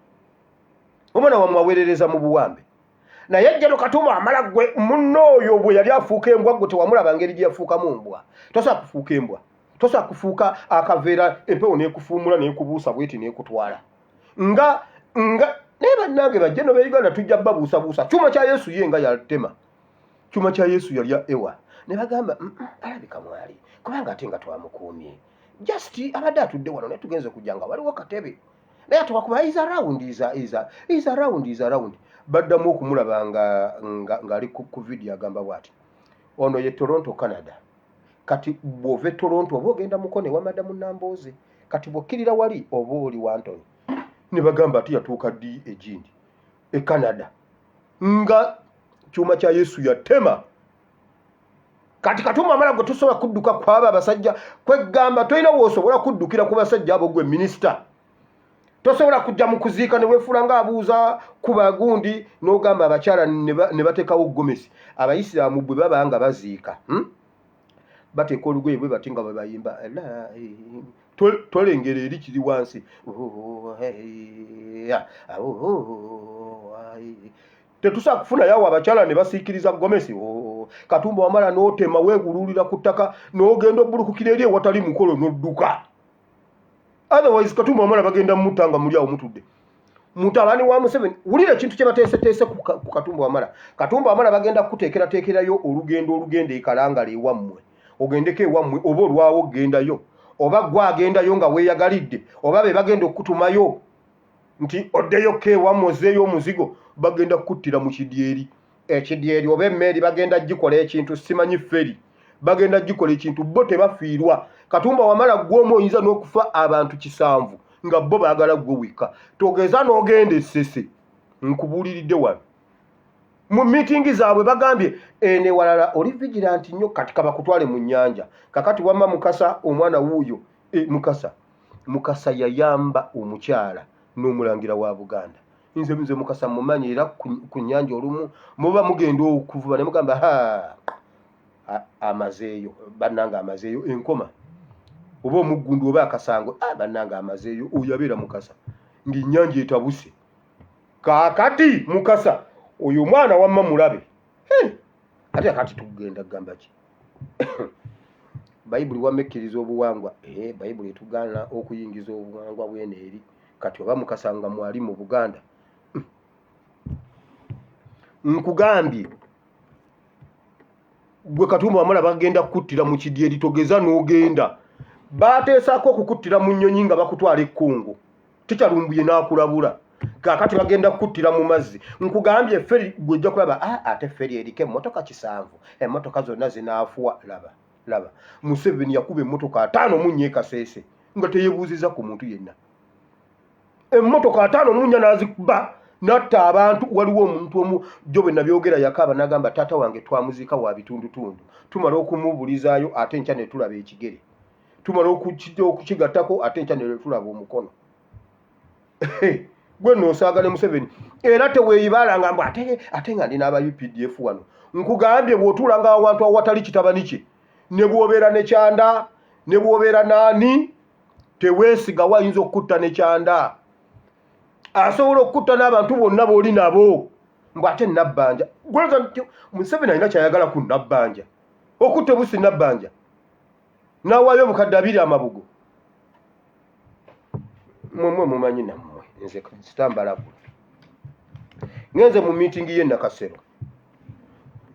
omwana wammwe aweerereza mu buwambe. Naye jjano Katumba Wamala, gwe munno oyo bwe yali afuuka embwa, gwe tewamulaba ngeri gye yafuukamu mbwa. Tosobola kufuuka embwa, tosobola kufuuka akaveera empewo n'ekufuumula n'ekubuusa bweti n'ekutwala nga. Naye bannange bajje no beuganda tujja babuusabuusa. Kyuma kya Yesu ye nga yatema kyuma kya Yesu yalya ewa ne bagamba, Alabika mwali kubanga ate nga twamukuumye, just abadde atudde wano naye tugenze kujja nga waliwo katebe, naye ate wakuba is around, is around, is around." Baddamu okumulaba nga ng'ali ku video agamba bw'ati, ono ye Toronto, Canada. Kati bw'ova e Toronto oba ogenda Mukono ewa Madamu Nambooze, kati bw'okkirira wali oba oli wa Antony. Ne bagamba ate yatuuka ddi egindi e Canada nga kyuma kya Yesu yatema. Kati Katumba Wamala gwe tusobola kudduka kwabo abasajja, kweggamba tolina w'osobola kuddukira ku basajja abo gwe minisita. Tosobola kujja mu kuziika ne weefuula ng'abuuza ku bagundi n'ogamba abakyala ne bateekawo gomesi. Abayisiraamu bwe baba nga baziika, Bateeka olugoye bwe bati nga bwe bayimba, tolengera eri kiri wansi. Tetusobola kufunayo awo abakyala ne basiikiriza gomesi. Katumba Wamala n'otema weeguluulira ku ttaka n'ogenda obbulukukira eri ewatali mukolo n'odduka. Otherwise Katumba Wamala bagenda mutta nga muli awo mutudde. Mutabani wa Museveni, wulira ekintu kye bateeseteese ku Katumba Wamala. Katumba Wamala bagenda kukuteekerateekerayo olugendo olugenda e Kalangala ewammwe. Ogendeko ewammwe oba olwawo ogendayo, oba ggwe agendayo nga weeyagalidde, oba be bagenda okukutumayo nti oddeyo ko ewammwe ozzeeyo omuzigo, bagenda kukuttira mu kidyeri. Ekidyeri oba emmeeri bagenda gikola ekintu, simanyi feri, bagenda gikola ekintu, bo tebafiirwa. Katumba Wamala ggwe omu oyinza n'okufa abantu kisanvu nga bo baagala ggwe wekka. Togeza n'ogenda e Ssese, nkubuuliridde wano. Mu miitingi zaabwe bagambye eno ewalala oli vigilanti nnyo, kati kabakutwale mu nnyanja. Kakati wamma Mukasa omwana wuuyo, Mukasa, Mukasa yayamba omukyala n'omulangira wa Buganda. Nze Mukasa mumanyi era ku nnyanja olumu muba mugenda okuvuba ne mugamba ha amazeeyo bannange, amazeeyo enkoma oba omuggundu oba akasango, bannange amazeeyo, oyo abeera Mukasa ng'ennyanja etabuse. Kaakati Mukasa oyo omwana wamma mulabe. Ate kakati tugenda kugamba ki? Bayibuli wamma ekkiriza obuwangwa. Bayibuli etugaana okuyingiza obuwangwa bwene eri. Kati oba Mukasa nga mwali mu Buganda. Nkugambye gwe Katumba Wamala bagenda kukuttira mu kidyeri, togeza n'ogenda. Baateesaako okukuttira mu nnyonyi nga bakutwala e Congo. Tekyalumbuye n'akulabula. Kaakati bagenda kukuttira mu mazzi. Nkugambye feri gwe ojja kulaba, ate feri eriko emmotoka kisanvu, emmotoka zonna zinaafuwa. Laba, laba. Museveni yakuba emmotoka 54 e Kasese nga teyeebuuzizza ku muntu yenna. Emmotoka 54 n'azikuba n'atta abantu. Waliwo omuntu omu jjo bwe nabyogera yakaaba n'agamba taata wange twamuziika wa bitundutundu, tumala okumubulizaayo ate enkya ne tulaba ekigere, tumala okukigattako ate enkya ne tulaba omukono. Gwe nno osaaga ne Museveni era teweeyibaalanga mbu ate nga ndi n'aba UPDF wano. Nkugambye bw'otuulanga awantu awatali kitabani kye, ne bw'obeera ne Kyanda, ne bw'obeera n'ani, teweesigawo, ayinza okukutta ne Kyanda. Asobola okukutta n'abantu bonna b'oli nabo. Mbu ate Nabbanja. Gwolowooza nti Museveni alina ky'ayagala ku Nabbanja? Okutta obusi Nabbanja n'awaayo obukadde 20 amabugo. Mmwe mumanyi nammwe, nze sitambalagula. Ngenze mu miitingi y'e Nakasero.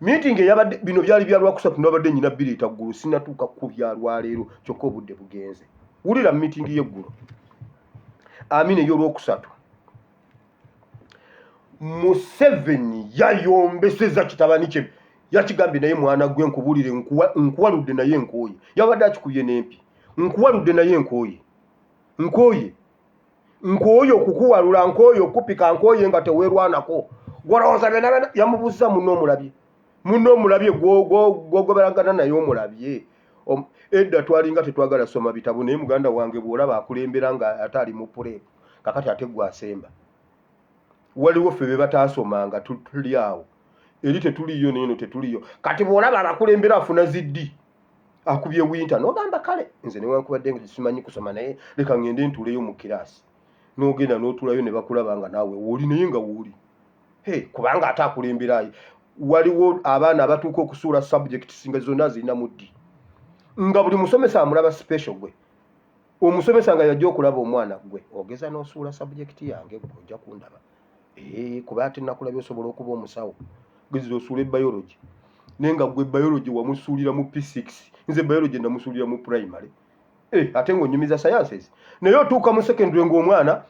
Miitingi eyabadde, bino byali bya Lwakusatu, nabadde nnyina bireeta ggulu, sinnatuuka ku bya lwaleero, kyokka obudde bugenze. Wulira miitingi y'eggulo. Amina ey'Olwokusatu. Museveni yayombeseza kitabani kye, yakigambye naye mwana gwe nkubuulire, nkuwaludde naye nkooye. Yabadde akikubye n'empi. Nkuwaludde naye nkooye. Nkooye. Nkooye okukuwalula, nkooye okupika, nkooye nga teweerwanako. Gw'olowooza byonna byonna yamubuuzza munno omulabye. Munno omulabye gw'ogoberagana naye omulabye. Edda twalinga tetwagala soma bitabo, naye muganda wange bw'olaba akulembera nga ate ali mu puleepu, kakati ate gwe asemba. Waliwo ffe be bataasomanga tuli awo. Eri tetuliiyo n'eno tetuliiyo. Kati bw'olaba abakulembera afuna ziddi, akubye winter, n'ogamba kale nze newankubadde nga simanyi kusoma naye leka ŋŋende ntuuleyo mu kiraasi. N'ogenda n'otuulayo ne bakulaba nga naawe wooli naye nga wooli. Hey, kubanga ate akulembera waliwo abaana abatuuka okusuula subjects nga zonna zirina mu ddi. Nga buli musomesa amulaba special gwe. Omusomesa nga yajja okulaba omwana gwe ogeza n'osuula subject yange gwe ojja kundaba. Kuba ate nakulabye osobola okuba omusawo. Geza osuule biology. Naye nga gwe biology wamusuulira mu P6. Nze biology namusuulira mu primary. Ate ng'onyumiza sciences. Naye otuuka mu secondary ng'omwana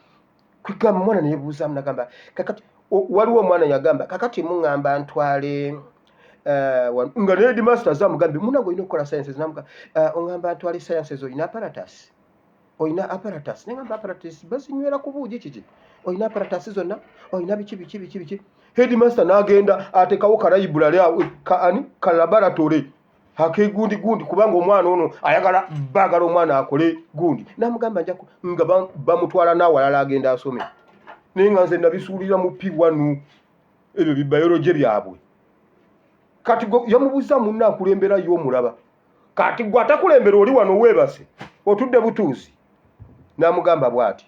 kwegamba omwana neyebuuzaamu nagamba kakati waliwo omwana yagamba kakati muŋŋamba ntwale Nga ne headmaster zamugambye munange olina okukola sciences namuga ongamba ntwale sciences olina apparatus, olina apparatus, nengamba apparatus bazinywera ku buugi kiki, olina apparatus zonna, olina biki biki biki biki. Headmaster n'agenda atekawo ka library awo ka ani ka laboratory akegundi gundi, kubanga omwana ono ayagala baagala omwana akole gundi. Namugamba nja nga bamutwala n'awalala agenda asome, naye nga nze nabisuulira mu P1 ebyo bibayoloje byabwe. Kati yamubuuza munne akulembera ye omulaba, kati gwe atakulembera oli wano weebase otudde butuuzi. N'amugamba bw'ati,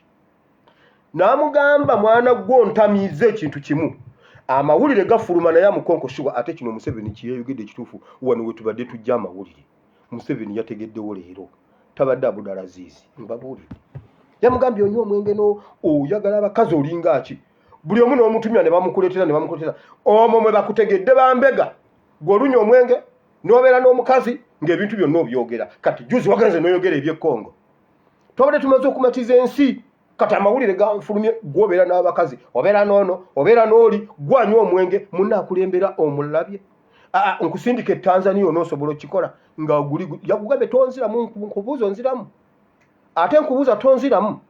n'amugamba mwana gwo ontamiiza ekintu kimu, amawulire gafuluma naye amukonkosibwa. Ate kino Museveni kyeyayogedde ekituufu, wano we tubadde tujja amawulire Museveni yategeddewo leero, tabadde Abudalazizi mbabuulidde. Yamugambye onywa omwenge no oyagala abakazi olinga ki, buli omu n'omutumya ne bamukuleetera ne bamukuleetera omwo mwe bakutegedde bambega gwe olunywa omwenge n'obeera n'omukazi ng'ebintu byonna obyogera. Kati juzi wagenze n'oyogera eby'e Congo, twabadde tumaze okumatiza ensi, kati amawulire gafulumye gwobeera n'abakazi, obeera n'ono, obeera n'oli, gwanywa omwenge, munne akulembera omulabye. Aa, nkusindika e Tanzania onoosobola okukikola nga guli yakugambye tonziramu, nkubuuza onziramu, ate nkubuuza tonziramu.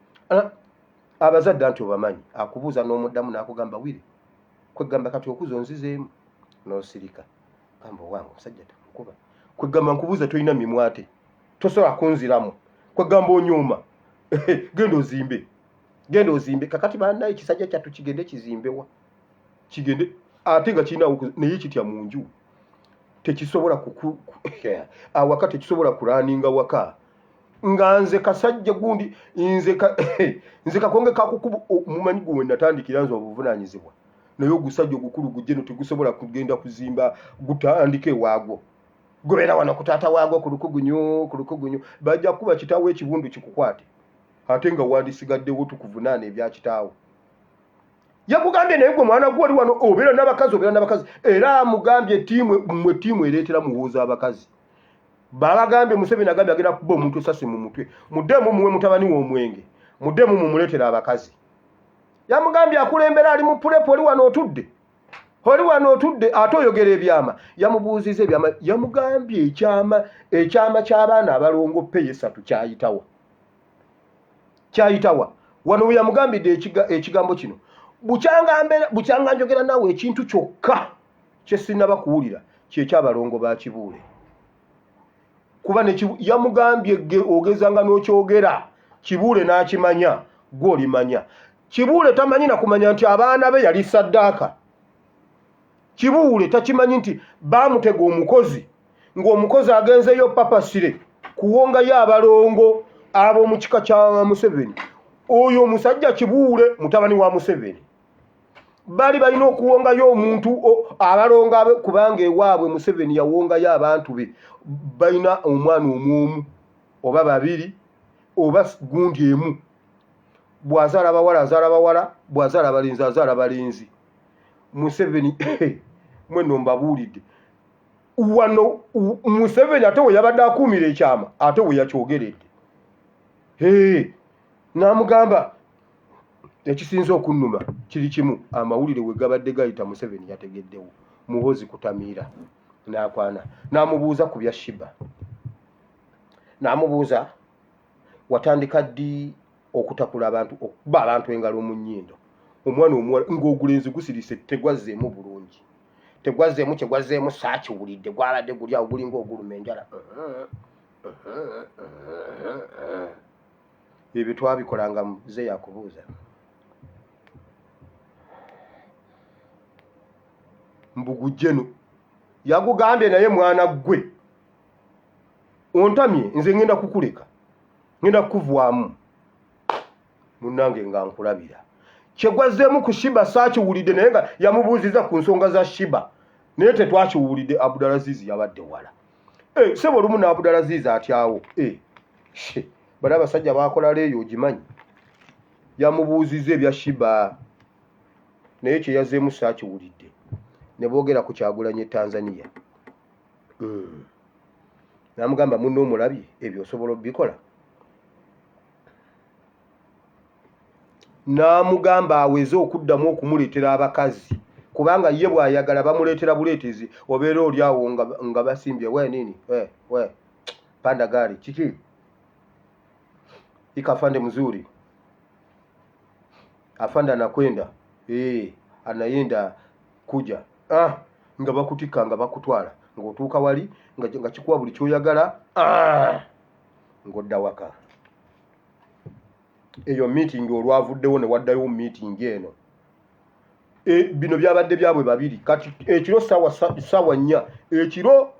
Abazadde anti obamanyi, akubuuza n'omuddamu n'akugamba wire kwegamba kati okuza onzizeemu n'osirika, gamba owange omusajja tamukuba, kwegamba nkubuuza tolina mimwa ate tosobola kunziramu, kwegamba onyooma, genda ozimbe, genda ozimbe. Kakati bannaye ekisajja kyattu kigende kizimbewa, kigende ate nga kirina naye kitya mu nju tekisobola kuku awaka tekisobola kulaninga waka nga nze kasajja gundi nze ka, nze kakonge kakukubu. Mumanyi gwe natandikira nze obuvunaanyizibwa, naye ogusajja ogukulu gujje no tegusobola kugenda kuzimba gutandike ewaagwo, gubeera wano ku taata waagwo ku lukugunyu ku lukugunyu, bajja kuba kitaawo ekibundu kikukwate ate nga wandisigaddewo tukuvunaana ebya kitaawo. Yakugambye naye gwe mwana gwe oli wano obeera n'abakazi, obeera n'abakazi, era amugambye ttiimu mmwe ttiimu ereetera Muhoozi abakazi. Babagambye Museveni agambye agenda kuba omuntu esasi mu mutwe, muddemu muwe mutabani we omwenge, muddemu mumuleetera abakazi. Yamugambye akulembera ali mu prep, oli wano otudde, oli wano otudde ate oyogera ebyama. Yamubuuziza ebyama, yamugambye ekyama ekyama ky'abaana abalongo peyi esatu kyayitawa, kyayitawa wano we yamugambidde ekigambo kino bukyanga mbeera bukyanga njogera naawe ekintu kyokka kye sinnaba kuwulira kyekyabalongo ba Kibuule, kuba yamugambye ogezanga n'okyogera Kibuule n'akimanya, gwe olimanya. Kibuule tamanyi na kumanya nti abaana be yali saddaaka. Kibuule takimanyi nti baamutega omukozi ng'omukozi agenzeyo papasire kuwongayo abalongo ab'omu kika kya Museveni. Oyo omusajja Kibuule mutabani wa Museveni, bali balina okuwongayo omuntu abalongo abe, kubanga ewaabwe Museveni yawongayo abantu be balina omwana omwomu oba babiri oba gundi emu. Bw'azaala abawala azaala bawala, bw'azaala abalenzi azaala balenzi. Museveni mweno mbabuulidde wano Museveni ate we yabadde akuumira ekyama ate we yakyogeredde n'amugamba ekisinze okunnuma kiri kimu, amawulire we gabadde gayita Museveni yategeddewo Muhozi kutamiira n'akwana n'amubuuza ku bya Shiba, n'amubuuza watandika ddi okutakula abantu, okuba abantu engalo mu nnyindo, omwana omuwala ng'ogulenzi gusirise tegwazzeemu bulungi, tegwazzeemu kyegwazzeemu saakiwulidde, gwabadde guli awo gulinga oguluma enjala. Ebyo twabikolanga muze yakubuuza mbugujjeno yagugambye naye mwana ggwe ontamye, nze ngenda kukuleka, ngenda kukuvwamu munnange nga nkulabira. Kyegwazzeemu ku Shiba saakiwulidde, naye nga yamubuuziza ku nsonga za Shiba naye tetwakiwulidde. Abudalazizi yabadde wala e, sebo olumu n'Abudalazizi atyawo e, bali abasajja bakola leeyo ogimanyi. Yamubuuziza ebya Shiba naye kyeyazeemu saakiwulidde, ne boogera ku Kyagulanyi e Tanzania. Namugamba munno omulabye ebyo osobola obikola, n'amugamba aweze okuddamu okumuleetera abakazi. Kubanga ye bw'ayagala bamuleetera buleetezi, obeera oli awo nga basimbye we nini we we panda gaali kiki ika afande mzuri afande anakwenda anayenda kuja nga bakutikka nga bakutwala ng'otuuka wali nga kikuwa buli ky'oyagala ng'odda waka. Eyo meeting olwavuddewo ne waddayo meeting eno. Bino byabadde byabwe babiri. Kati ekiro ssaawa 4 ekiro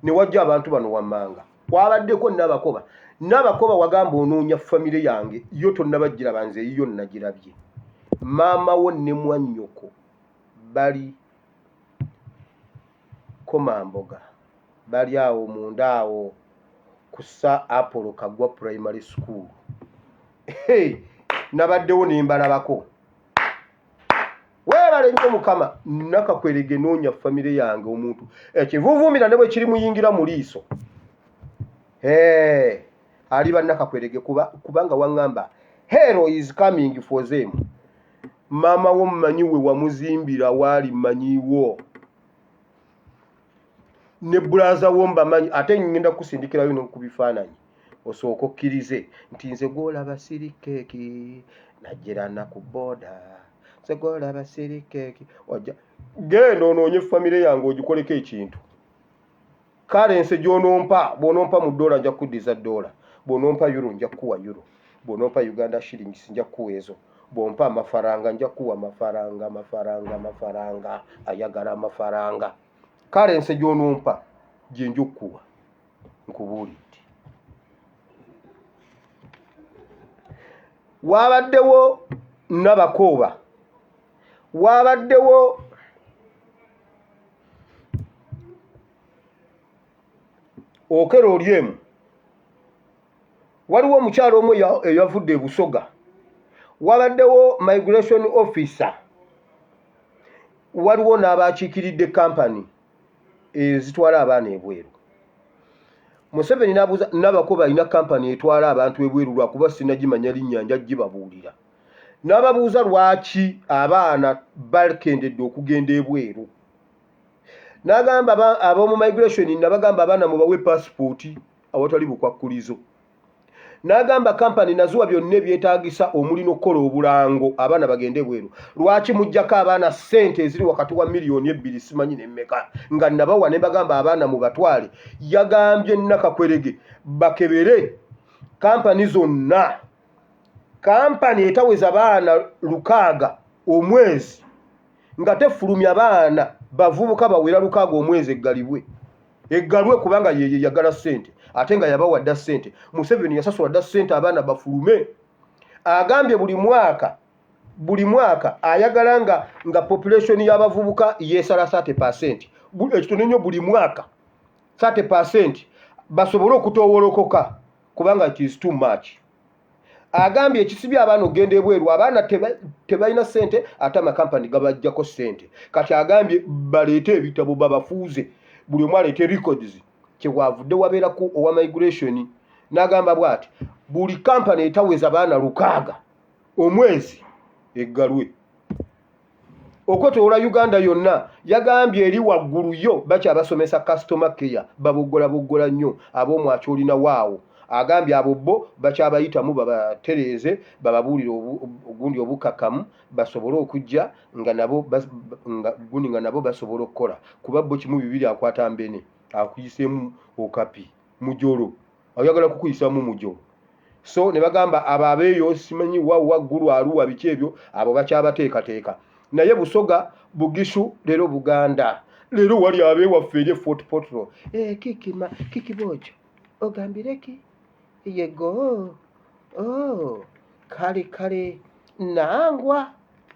ne wajja abantu bano wammanga. Kwabaddeko Nabakoba. Nabakoba wagamba onoonya famire yange yo tonnabagiraba, nze eyiyo nnagirabye. Maama wo ne mwannyoko bali Komamboga, bali awo munda awo ku Sir Apollo Kaggwa Primary School. Hey, nabaddewo ne mbalabako. Weebale nnyo Mukama. Nakakwerege noonya famire yange omuntu ekivuvuumira ne bwe kiri muyingira mu liiso. Hey, ali bannakakwerege kubanga waŋŋamba hell is coming for them. Maama wo mmanyi we wamuzimbira waali mmanyiwo. Ne bbulaaza wo mbamanyi ate ngenda kukusindikirayo n'oku bifaananyi osooke okkirize nti nze gw'olaba siri keeki najjirana ku booda, nze gw'olaba siri keeki. Ojja genda onoonye famire yange ogikoleko ekintu. Kale nse gy'onompa, bw'onompa mu ddoola nja kukuddiza ddoola, bw'onompa euro nja kukuwa euro, bw'onompa Uganda shillings nja kukuwa ezo, bw'ompa amafaranga nja kukuwa amafaranga, amafaranga, amafaranga, ayagala amafaranga. Kale nse gy'onompa gye nja okukuwa, nkubuulidde. Waabaddewo Nabakooba, waabaddewo Okello Oryem, waliwo omukyala omu eyavudde e Busoga, wabaddewo migration officer, waliwo n'abakiikiridde kampani ezitwala abaana ebweru. Museveni n'abuuza Nabakoba alina kampani etwala abantu ebweru lwakuba sinagimanya linnya nja gibabuulira. N'ababuuza lwaki abaana bakendedde okugenda ebweru. N'agamba ab'omu migration nabagamba abaana mubawe paasipooti awatali bukwakkulizo. N'agamba kampani naziwa byonna ebyetaagisa omuli n'okukola obulango abaana bagende ebweru. Lwaki muggyako abaana ssente eziri wakati wa 2 miliyoni simanyi nemmeka nga nabawa ne mbagamba abaana mubatwale. Yagambye Nakakwerege bakebere kampani zonna, kampani etaweza baana 600 omwezi nga tefulumya baana bavubuka bawera 600 omwezi eggalibwe, eggalwe kubanga yeye yagala ssente ate nga yabawa dda ssente. Museveni yasasula dda ssente abaana bafulume. Agambye buli mwaka, buli mwaka ayagala nga population y'abavubuka yeesala 30%, ekitono ennyo buli mwaka 30% basobole okutoowolokoka kubanga it is too much. Agambye ekisibye abaana okugenda ebweru, abaana tebalina ssente ate amakampani gabajjako ssente. Kati agambye baleete ebitabo babafuuze, buli omu aleete records. Kyewavudde wabeerako owa migration n'agamba bw'ati buli kampani etaweza baana 600 omwezi eggalwe okwetoloola Uganda yonna. Yagambye eri waggulu yo bakyabasomesa customer care, baboggola boggola nnyo ab'omwaki olina waawo. Agambye abo bo bakyabayitamu babatereeze bababuulire ogundi obukkakkamu basobole okujja nga nabo nga gundi nga nabo basobola okukola kuba bo kimu bibiri akwata mbene akuyiseemu okapi mujolo ayagala kukuyisamu mujolo. So ne bagamba abo abeeyo simanyi wa waggulu Aluwa biki ebyo abo bakyabateekateeka. Naye Busoga, Bugishu, leero Buganda, leero wali abeewaffe eri e Fort Portal. Kikima kikibojo ogambireki yego oh, kale kale nangwa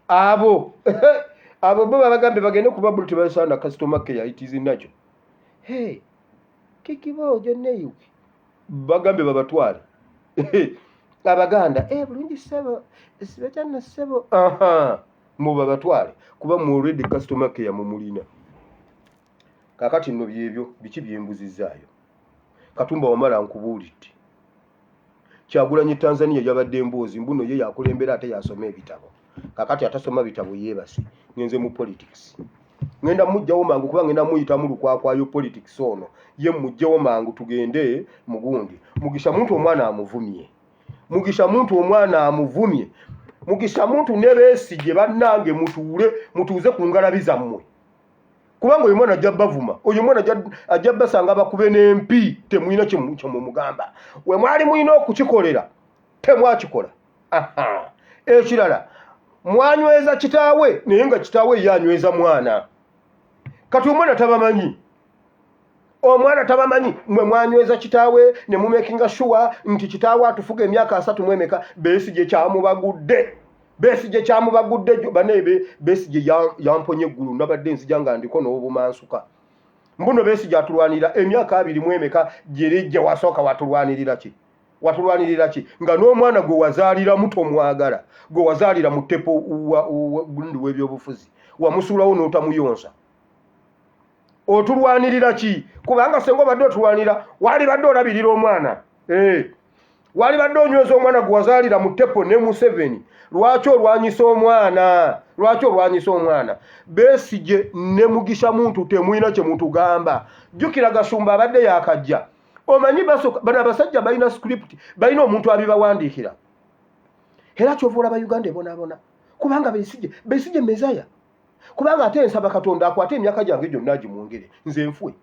abo abo bo babagambye bagende kuba buli tebasaana customer care, it is nakyo. Hey, kikibojo neiwe bagambye babatwale abaganda bulungi ssebo sibetana ssebo aha mubabatwale kuba mu already customer care mumulina. Kakati nno byebyo biki byembuzizaayo. Katumba Wamala nkubuulidde. Kyagulanyi Tanzania yabadde emboozi mbuno ye yakulembera ate yasoma ebitabo. Kakati atasoma bitabo yeebase. Ngenze mu politics, ngenda mujjawo mangu kuba ngenda muyitamu lukwakwayo politics ono ye mujjewo mangu tugende mugundi. Mugisha Muntu omwana amuvumye, Mugisha Muntu omwana amuvumye, Mugisha Muntu ne Besigye. Bannange, mutuule mutuuze ku ngalabi zammwe, kubanga oyo mwana ajja bavuma, oyo mwana ajja basanga bakube n'empi. Temulina kyemumugamba, we mwali mulina okukikolera temwakikola. Ekirala, mwanyweza kitaawe, naye nga kitaawe ye anyweza mwana. Kati omwana tabamanyi, omwana tabamanyi. Mwe mwanyweza kitaawe ne mumakinga sure nti kitaawe atufuga emyaka 30 mu emeka. Besigye kyamubagudde, Besigye kyamubagudde banaye. Besigye yamponye eggulu. Nabadde nzija nga ndiko n'obumansuka mbuno. Besigye atulwanirira emyaka 20 mu emeka gyerijja. Wasooka watulwanirira ki? Watulwanirira ki nga n'omwana gwe wazaaliramu tomwagala, gwe wazaalira mu tepo gundi w'ebyobufuzi wamusuulawo n'otamuyonsa? Otulwanirira ki? Kubanga senga obadde otulwanira, walibadde olabirira omwana, eh. Walibadde onyweza omwana gwe wazaalira mu tepo ne Museveni. Lwaki olwanyisa omwana? Lwaki olwanyisa omwana? Besigye ne Mugisha Muntu temulina kye mutugamba. Jjukira Gashumba abadde yakajja. Omanyi bano abasajja balina script, balina omuntu abibawandiikira. Era kyova olaba Uganda ebonaabona, kubanga Besigye, Besigye mezaya. Kubanga ate nsaba Katonda akwate emyaka gyange gyonna agimwongere, nze nfwe,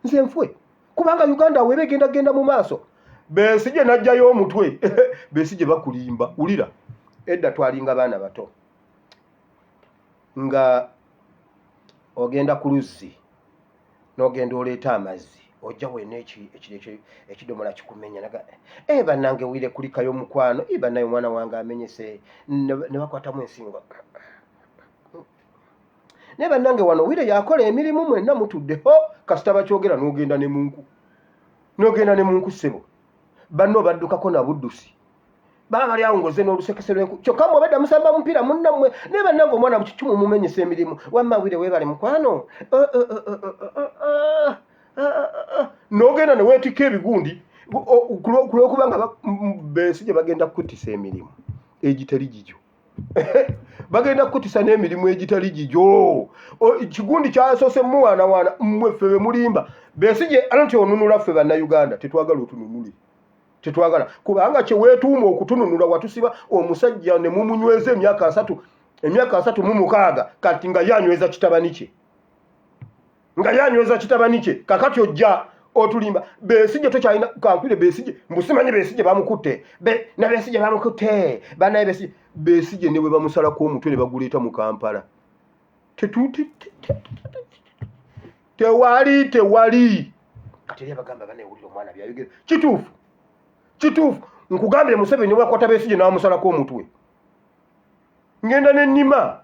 nze nfwe, kubanga Uganda weeba egenda genda mu maaso. Besigye n'ajjayo omutwe. Besigye bakulimba. Wulira, edda twalinga baana bato nga ogenda ku luzzi n'ogenda oleeta amazzi, ojja wena ekidomola kikumenya naga e bannange wire kulikayo mukwano e bannaye omwana wange amenyese ne bakwatamu ensingo. Naye bannange, wano wire yakola emirimu, mwenna mutudde ho kasita bakyogera n'ogenda ne munku, n'ogenda ne munku. Ssebo, banno baddukako na buddusi, baba bali awo ngoze n'olusekese lw'enku, kyokka mwe obadde musamba mupiira munnammwe. Naye bannange, omwana kikimu mumenyesa emirimu. Wamma wire weebale mukwano. N'ogenda ne weetikka ebigundi ku lw'okuba nga Besigye bagenda kukutisa emirimu egitali gigyo, bagenda kukutisa n'emirimu egitali gigyo. Kigundi kyasoose muwaanawaana mmwe ffe be mulimba. Besigye anti onunula ffe Bannayuganda tetwagala otununule, tetwagala, kubanga kyeweetuuma okutununula watusiba omusajja ne mumunyweza emyaka 30, emyaka 36. Kati nga ye anyweza kitabani kye, nga ye anyweza kitabani kye. Kakati ojja otulimba. Besigye tokyalina kankwire. Besigye mbusimanyi, Besigye bamukutte na Besigye bamukutte banaye. Besigye, Besigye ne bwe bamusalako omutwe ne baguleeta mu Kampala, tewali, tewali. Kati eri abagamba banewulira omwana byayogera kituufu, kituufu. Nkugambye, Museveni wakwata Besigye n'amusalako omutwe, ngenda nenima,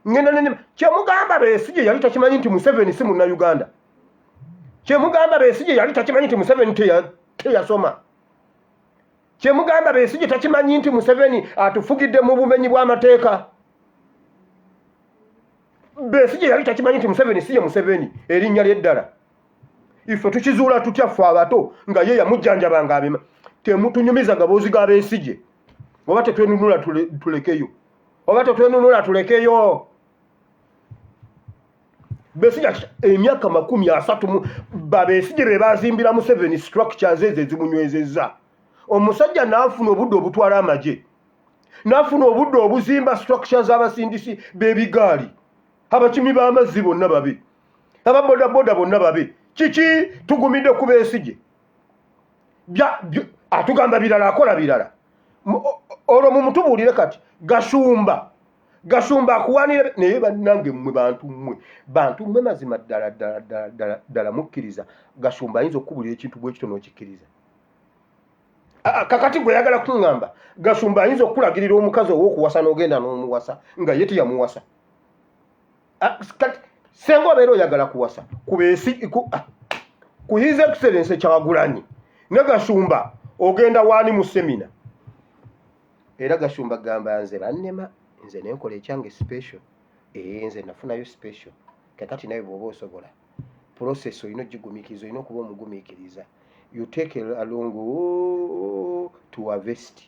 ngenda nenima. Kyemugamba Besigye yali takimanyi nti Museveni si Munnayuganda? Kyemugamba Besigye yali takimanyi nti Museveni teyasoma? Kyemugamba Besigye takimanyi nti Museveni atufugidde mu bumenyi bw'amateeka? Besigye yali takimanyi nti Museveni si ye Museveni erinnya lyeddala? Ife tukizuula tutya ffe abato nga ye yamujjanjabanga abima? Temutunyumiza gaboozi ga Besigye. Oba tetwenunula tulekeyo, oba tetwenunula tulekeyo. Besigye emyaka 30 mu babesigye be bazimbira Museveni structures ezo ezimunywezezza. Omusajja n'afuna obudde obutwala amagye, n'afuna obudde obuzimba structures z'abasindisi b'ebigaali, abakimi b'amazzi bonna babe, ababodaboda bonna babe. Kiki tugumidde ku Besigye? Atugamba birala, akola birala. Olwo mumutubuulire. Kati Gashumba, Gashumba akuwanira. Naye bannange, mmwe bantu mmwe, bantu mmwe, mazima ddala ddala ddala ddala ddala mukkiriza Gashumba ayinza okukubulira ekintu bwe kito n'okikkiriza? Kakati gwe yagala kuŋŋamba Gashumba ayinza okukulagirira omukazi ow'okuwasa n'ogenda n'omuwasa nga ye teyamuwasa? Kati senga obeera oyagala kuwasa ku His Excellence Kyagulanyi ne Gashumba, ogenda waani mu semina? Era Gashumba gamba nze bannema, nze nenkola ekyange special. Ee, nze nafunayo special. Kakati nawe bw'oba osobola process olina ogigumiikiriza, olina okuba omugumiikiriza. You take a long to harvest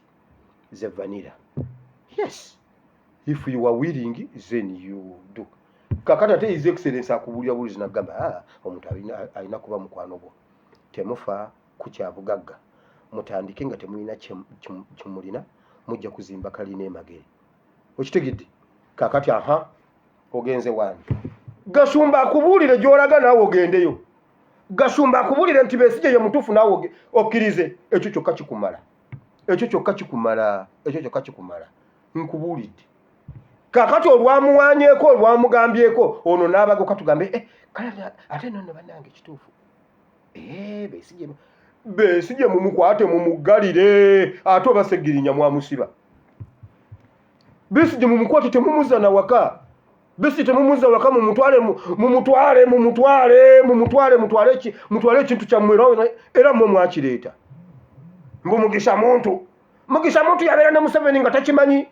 the vanilla. Yes. If you are willing then you do. Kakati ate His Excellence akubuulira bulizi nagamba, ah, omuntu alina kuba mukwano gwo. Temufa ku kyabugagga, mutandike nga temulina kyemulina, mujja kuzimba kalina emagere. Okitegedde? Kakati aha ogenze wani? Gasumba akubuulire gy'olaga naawe ogendeyo. Gasumba akubuulire nti Besigye ye mutuufu naawe okkirize. Ekyo kyokka kikumala, ekyo kyokka kikumala, ekyo kyokka kikumala. Nkubuulidde. Kakati olwamuwanyeeko, olwamugambyeko ono n'abagoka, tugambe kale ate nonno bannange kituufu. Besigye, Besigye mumukwate mumuggalire, ate oba Segirinya mwamusiba. Besigye mumukwate, temumuzza na waka. Besigye temumuzza waka, mumutwale, mumutwale, mumutwale, mumutwale, mutwale ki, mutwale ekintu kyammwe, era mmwe mwakireeta. Mbu Mugisha Muntu, Mugisha Muntu yabeera ne Museveni nga takimanyi,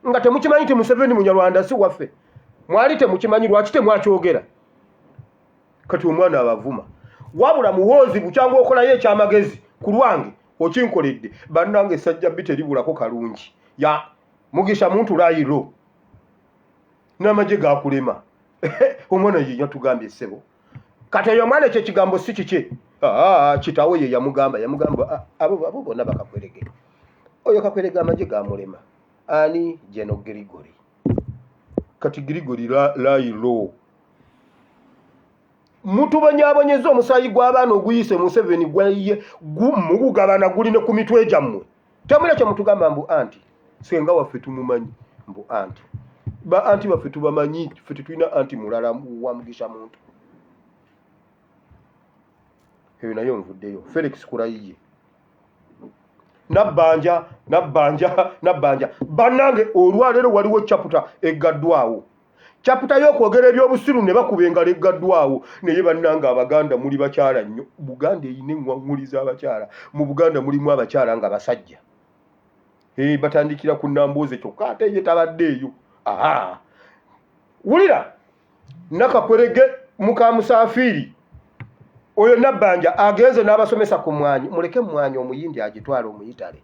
nga temukimanyi nti Museveni Munyarwanda si waffe. Mwali temukimanyi, lwaki temwakyogera? Kati omwana abavuma. Wabula Muhoozi bukyanga okolayo ekyamagezi ku lwange okinkoledde. Bannange Sajja bbi teribulako kalungi ya Mugisha Muntu layiro n'amagye gakulema. Omwana ye yatugambye ssebo. Kati oyo omwana ekyo ekigambo si kikye. Kitaawe ye yamugamba, yamugamba abo bonna bakakwerege. Oyo kakwerege amagye gamulema. Ani? Jeno Gregory. Kati Gregory layiro mutubonyaabonyeza omusaayi gw'abaana oguyise Museveni gwayiye mugugabana guli ne ku mitwe gyammwe. Temulina kye mutugamba mbu anti senga waffe tumumanyi, mbu anti ba anti baffe tubamanyi, ffe tetulina anti mulala wa Mugisha Muntu. Eyo nayo nvuddeyo. Felix Kurayiye Nabbanja, Nabbanja, Nabbanja. Bannange olwaleero waliwo chapter eggaddwawo, chapter y'okwogera ebyobusiru ne bakuba engalo eggaddwawo. Naye bannange Abaganda muli bakyala nnyo. Buganda erina eŋŋwaŋŋuli z'abakyala. Mu Buganda mulimu abakyala nga basajja. Batandikira ku Nambooze kyokka ate ye tabadde eyo. Aha, wulira Nakakwerege muka Musaafiiri oyo Nabbanja agenze n'abasomesa ku mwanyi. Muleke mwanyi omuyindi agitwale omuyitale,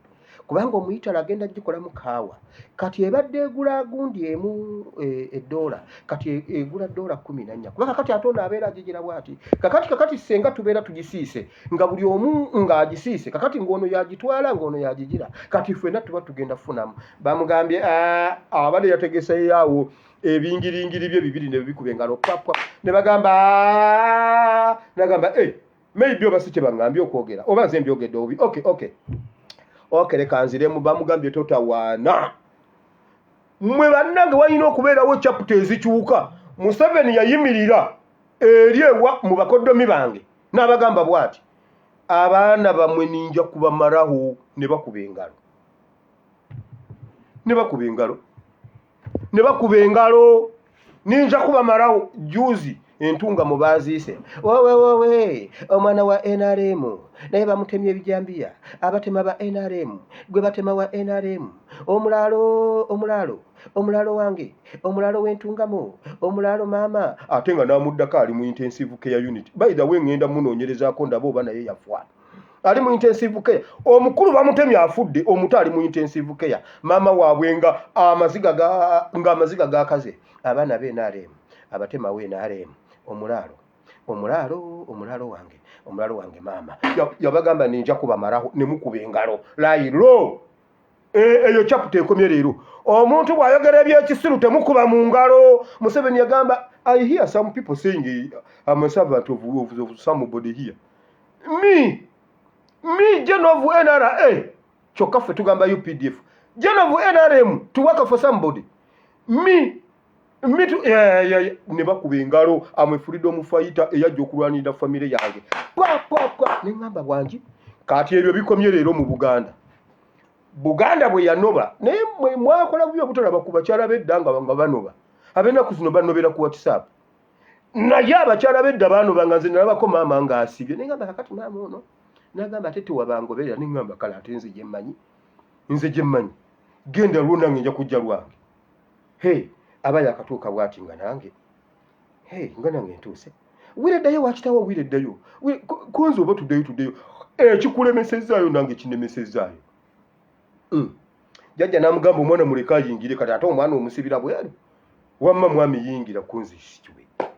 kubanga omuyitale agenda gikolamu kaawa. Kati ebadde egula gundi emu eddoola, kati egula $14, kuba kakati ate ono abeera agigira bw'ati. Kakati senga tubeera tugisiise nga buli omu ng'agisiise, kakati ng'ono yagitwala ng'ono yagigira, kati ffenna tuba tugenda kufunamu. Bamugambye abadde yategeseeyo ebingiringiri bye bibiri ne bikuba engalo papa ne bagamba, nagamba maybe oba si kye baŋŋambye okwogera, oba nze mbyogedde obubi. Okay, leka nziremu. Bamugambye totawaana. Mmwe bannange walina okubeerawo chapter ezikyuka. Museveni yayimirira eri ewa mu bakoddomi bange n'abagamba bw'ati, abaana bamwe ninja kubamalaho, ne bakuba engalo, ne bakuba engalo, ne bakuba engalo, ninja kubamalaho. Juzi entunga mu baaziise, wowe wowe, omwana wa NRM naye bamutemye ebijambiya. Abatema ba NRM, gwe batema wa NRM. Omulaalo, omulaalo, omulaalo wange, omulaalo w'entungamu, omulaalo maama. Ate nga n'amuddako ali mu intensive care unit. By the way, ŋŋenda munoonyerezaako ndaba oba naye yafa. Ali mu intensive care. Omukulu bamutemye afudde, omuto ali mu intensive care. Maama waabwe nga amaziga nga amaziga gakaze. Abaana be NRM, abatemawo NRM, omulaalo, omulaalo, omulaalo wange, omulaalo wange maama. Yabagamba ninja kubamalaho, ne mukuba engalo layiro. Eyo chapter ekomye leero. Omuntu bw'ayogera ebyekisiru temukuba mu ngalo. Museveni yagamba, I hear some people saying I'm a servant of somebody here. Me general of NRA, kyokka ffe tugamba UPDF, general of NRM to work for somebody, me to, yeah. Ne bakuba engalo. Am a freedom fighter eyajja okulwanirira famire yange, pwa pwa pwa, ne ŋŋamba bwangi. Kati ebyo bikomye leero mu Buganda. Buganda bwe yanoba, naye mwe mwakola bubi obutalaba ku bakyala b'edda nga banoba. Ab'ennaku zino banobera ku WhatsApp, naye abakyala b'edda banoba. Nga nze nalabako maama ng'asibye, naye ngamba kakati maama ono nagamba ate tewabangoberera, ne ŋŋamba kale ate nze gye mmanyi, nze gye mmanyi, genda lwo nange nja kujja lwange. He aba yakatuuka bw'ati nga nange he nga nange ntuuse. Wire ddayo wakitawo, wire ddayo kunze oba tuddeyo, tuddeyo. Ekikulemesezaayo nange kinemesezaayo. Jjajja n'amugamba omwana muleke ayingire, kati ate omwana omusibira bweru. Wamma mwami yingira kunze kiwedde.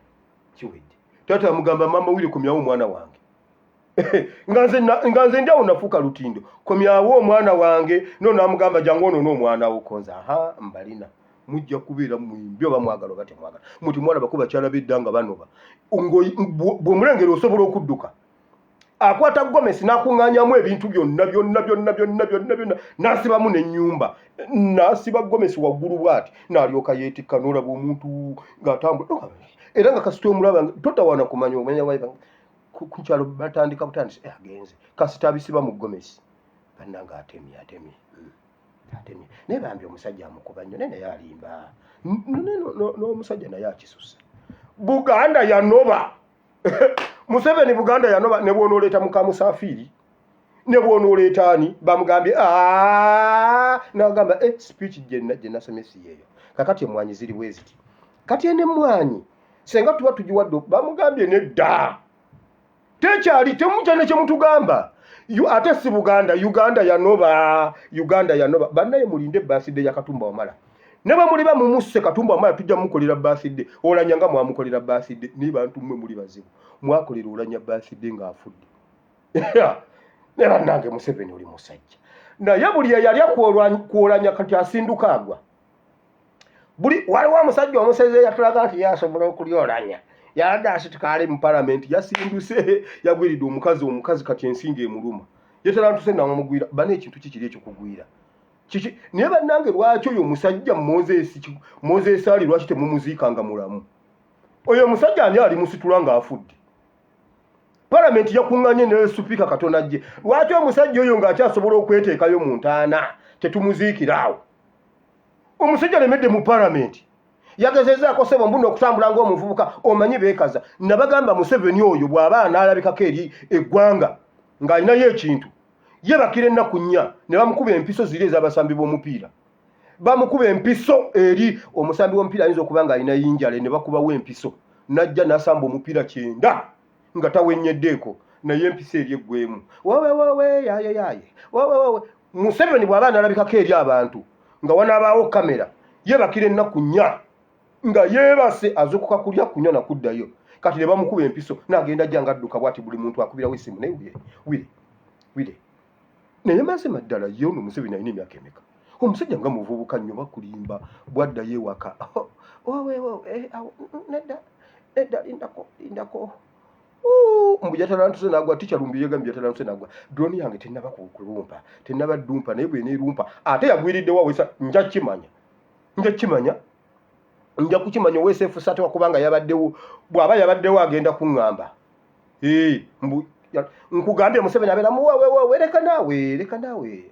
Kiwedde. Taata amugamba maama wire komyawo omwana wange. Nga nze ndi awo nafuuka lutindo. Komyawo omwana wange. No n'amugamba jangu ono n'omwana wo konze. Aha mbalina. Mujja kubeera mwimbi oba mwagala oba temwagala. Muti mwana bako bakyala b'edda nga banoba. Bw'omulengera osobola okudduka. Akwata gomesi n'akuŋŋaanyamu ebintu byonna byonna byonna byonna byonna byonna n'asibamu n'ennyumba n'asiba gomesi waggulu bw'ati n'alyoka yeetikka n'olaba omuntu ng'atambula era nga kasita omulaba totawaana kumanya omanya ku kyalo batandika butandisi agenze kasita abisiba mu gomesi bannange atemye atemye atemye naye bambi omusajja amukuba nnyo naye naye alimba n'omusajja naye akisusa. Buganda yanoba Museveni Buganda yanoba ne bw'onooleeta mukamusafiiri ne bw'onooleeta ani bamugambye n'agamba speech gye nasomye si yeeyo. Kakati emmwanyi ziri bwe ziti, kati eno emmwanyi senga tuba tugiwadde bamugambye nedda tekyali temukyane kye mutugamba ate si Buganda. Uganda yanoba, Uganda yanoba. Bannaye mulinde birthday ya Katumba Wamala. Ne bwe muliba mumusse Katumba Wamala tujja mukolera birthday. Olanya nga mwamukolera birthday naye bantu mmwe muli bazibu. Mwakolera Olanya birthday ng'afudde. Ne bannange Museveni oli musajja. Naye buli eyalya kwolanya kati asinduka agwa. Buli waliwo omusajja omusezi eyatulaga nti ye asobola okulya Olanya. Yabadde asituka ali mu palamenti yasinduse yagwiridde omukazi omukazi kati ensinga emuluma. Yetalantuse namugwira bana ekintu kikiri ekyokugwira. Kiki naye bannange lwaki oyo omusajja Moses Ali lwaki temumuziikanga mulamu? Oyo omusajja ani alimusitula ng'afudde? Palamenti yakuŋŋaanye ne sipiika katono ajje. Lwaki omusajja oyo ng'akyasobola okweteekayo mu ntaana tetumuziikira awo? Omusajja alemedde mu palamenti. Yagezezaako ssebo mbuno okutambula ng'omuvubuka omanyi beekaza. Nabagamba Museveni oyo bw'aba anaalabikako eri eggwanga ng'alinayo ekintu yebakira ennaku nnya ne bamukuba empiso ziri ez'abasambi b'omupiira. Bamukuba empiso eri omusambi w'omupiira ayinza okuba ng'alina yinjale ne bakubawo empiso n'ajja n'asamba omupiira 90 nga tawennyeddeeko naye empiso eri eggwemu. Wowe wowe yaaye yaaye wowe wowe. Museveni bw'aba analabikako eri abantu nga wanaabaawo kamera yebakira ennaku nnya nga yeebase azuukuka kulya kunywa na kuddayo. Kati ne bamukuba empiso n'agenda ajja ng'adduka bw'ati buli muntu akubirawo essimu naye wire wire wire. Naye mazima ddala ye ono Museveni alina emyaka emeka? Omusajja nga muvubuka nnyo bakulimba bw'addayo ewaka. Wowe wowe nedda nedda lindako lindako. Mbu yatalantuse n'agwa ticca Lumbi yegambye yatalantuse n'agwa. Drone yange tennaba kulumpa tennaba ddumpa naye bw'eneerumpa ate yagwiriddewo awesa nja kimanya nja kimanya nja kukimanya owesefu sate kubanga yabaddewo bw'aba yabaddewo agenda kuŋŋamba. Mbu nkugambye Museveni abeera muwewewewe leka naawe leka naawe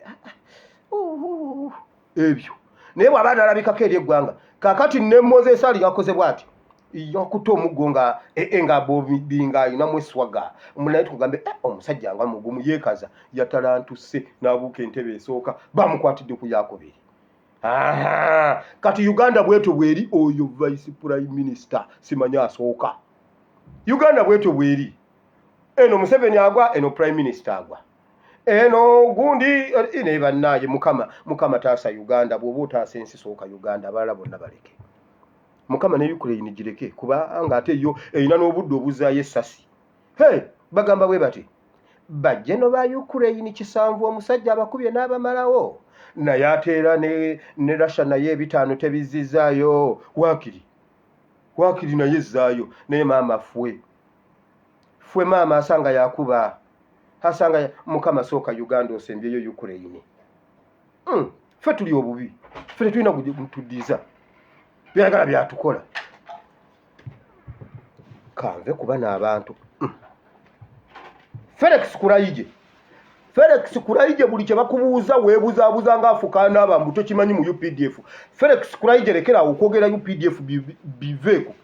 ebyo naye bw'aba analabikako eri eggwanga. Kaakati ne Moses Ali yakoze bw'ati yakutte omuggo nga nga bobinga alinamu eswaga naye tukugambe omusajja nga mugumu yeekaza yatalantuse n'abuuka entebe esooka bamukwatidde ku yakubiri. Kati Uganda bwetyo bweri oyo vice prime minister simanyi asooka. Uganda bwetyo bweri eno Museveni agwa eno prime minister agwa eno gundi naye bannaaye Mukama Mukama taasa Uganda bw'oba otaasa ensi sooka Uganda abalala bonna baleke. Mukama ne Ukraine gireke kubanga ate yo erina n'obudde obuzaayo essasi. Hey, bagamba bwe bati bajjeno ba Ukraine kisanvu omusajja abakubye n'abamalawo naye ate era ne Russia naye ebitaano tebizzizaayo waakiri waakiri naye ezzaayo naye maama fwe fwe maama asanga yakuba asanga Mukama sooka Uganda osembyeyo Ukraine. Ffe tuli obubi ffe tetulina kutuddiza byagala byatukola kanve kuba n'abantu. Felix Kuraije Felix Kuraije buli kye bakubuuza weebuzaabuza ng'afukaana abambu tokimanyi mu UPDF. Felix Kuraije lekera awo okwogera UPDF biveeko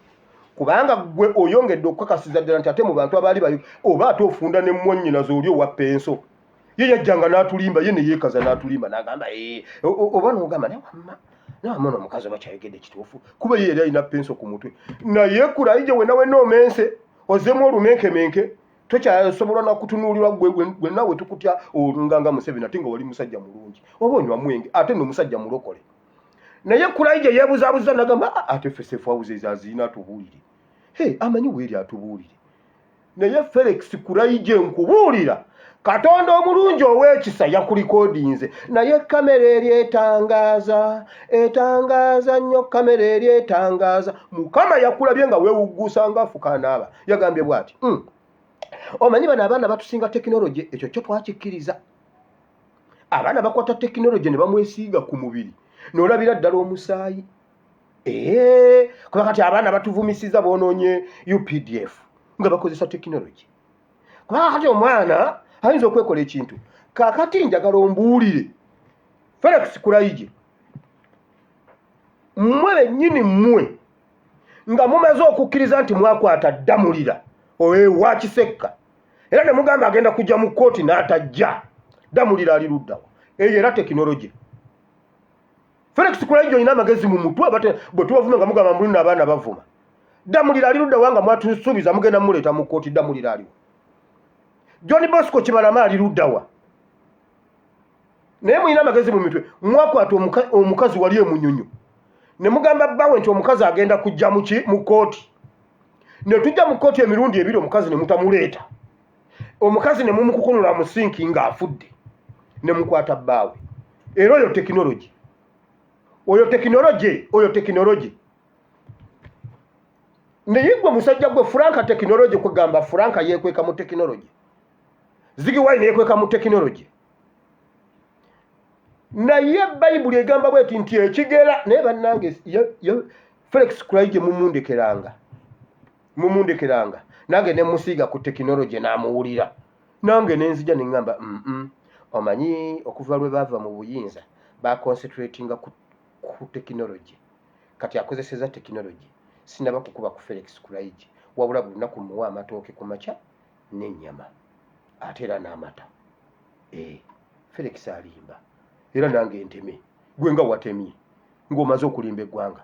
kubanga gwe oyongedde okukakasiza ddala nti ate mu bantu abaali bayo oba ate ofunda ne mwannyinaze oli owa penso. Ye yajjanga n'atulimba ye ne yeekaza n'atulimba n'agamba oba n'ogamba naye wamma naye wamma ono omukazi oba kyayogedde kituufu kuba ye yali alina penso ku mutwe naye Kuraije wenna wenna omense ozzeemu olumenkemenke. Tokyasobola nakutunuulirwa gwe naawe tukutya olunga nga Museveni, ate nga wali musajja mulungi, oba onywa mwenge, ate no musajja mulokole. Naye Kulayigye yeebuzaabuza nagamba, ah, ate ffe safe houses aziina, atubuulire. He amanyi weeri, atubuulire. Naye Felix Kulayigye, nkubuulira, Katonda omulungi ow'ekisa yakulikodinze, naye kamera eri etangaaza, etangaaza nnyo. Kamera eri etangaaza. Mukama yakulabye nga weewugguusa nga afukaanaaba. Yagambye bw'ati, Omanyi bano abaana batusinga tekinologi, ekyo kyo twakikkiriza. Abaana bakwata tekinologi ne bamwesiiga ku mubiri n'olabira ddala omusaayi. Ee, kuba kati abaana batuvumisiza, boonoonye UPDF nga bakozesa tekinologi. Kuba kati omwana ayinza okwekola ekintu. Kakati njagala ombuulire, Felix Kulayigye, mmwe bennyini mmwe nga mumaze okukkiriza nti mwakwata Ddamulira owa Kisekka, era ne mugamba agenda kujja mu kkooti n'atajja, Ddamulira ali luddawa? Eyo era tekinologi. Felix Kulayigye, olina amagezi mu mutwe? Bwe tubavuma nga mugamba mulina abaana bavuma. Ddamulira ali luddawa nga mwatusuubiza mugenda muleeta mu kkooti? Ddamulira aliwo? John Bosco Kibalama ali luddawa? Naye mulina amagezi mu mitwe? Mwakwata omukazi wali emunyonyo ne mugamba bbawe nti omukazi agenda kujja muki mu kkooti, ne tujja mu kkooti emirundi ebiri, omukazi ne mutamuleeta. Omukazi ne mumukukunula mu sinki ng'afudde, ne mukwata bbaawe. Era oyo tekinologi, oyo tekinologi, oyo tekinologi. Naye gwe musajja gwe Franka, tekinologi kwegamba Franka yeekweka mu tekinologi, Ziggy Wine yeekweka mu tekinologi. Naye Bayibuli egamba bweti nti ekigera. Naye bannange, Felix Kulayigye mumundekeranga, mumundekeranga nange nemusiiga ku tekinologi n'amuwulira. Nange nenzija neŋŋamba, Omanyi okuva lwe baava mu buyinza baconcentratinga ku tekinologi. Kati akozeseza tekinologi. Sinaba kukuba ku Felix Kulayigye, wabula buli lunaku muwa amatooke ku makya n'ennyama, ate era n'amata. Eh, Felix alimba, era nange nteme gwe nga watemye ng'omaze okulimba eggwanga.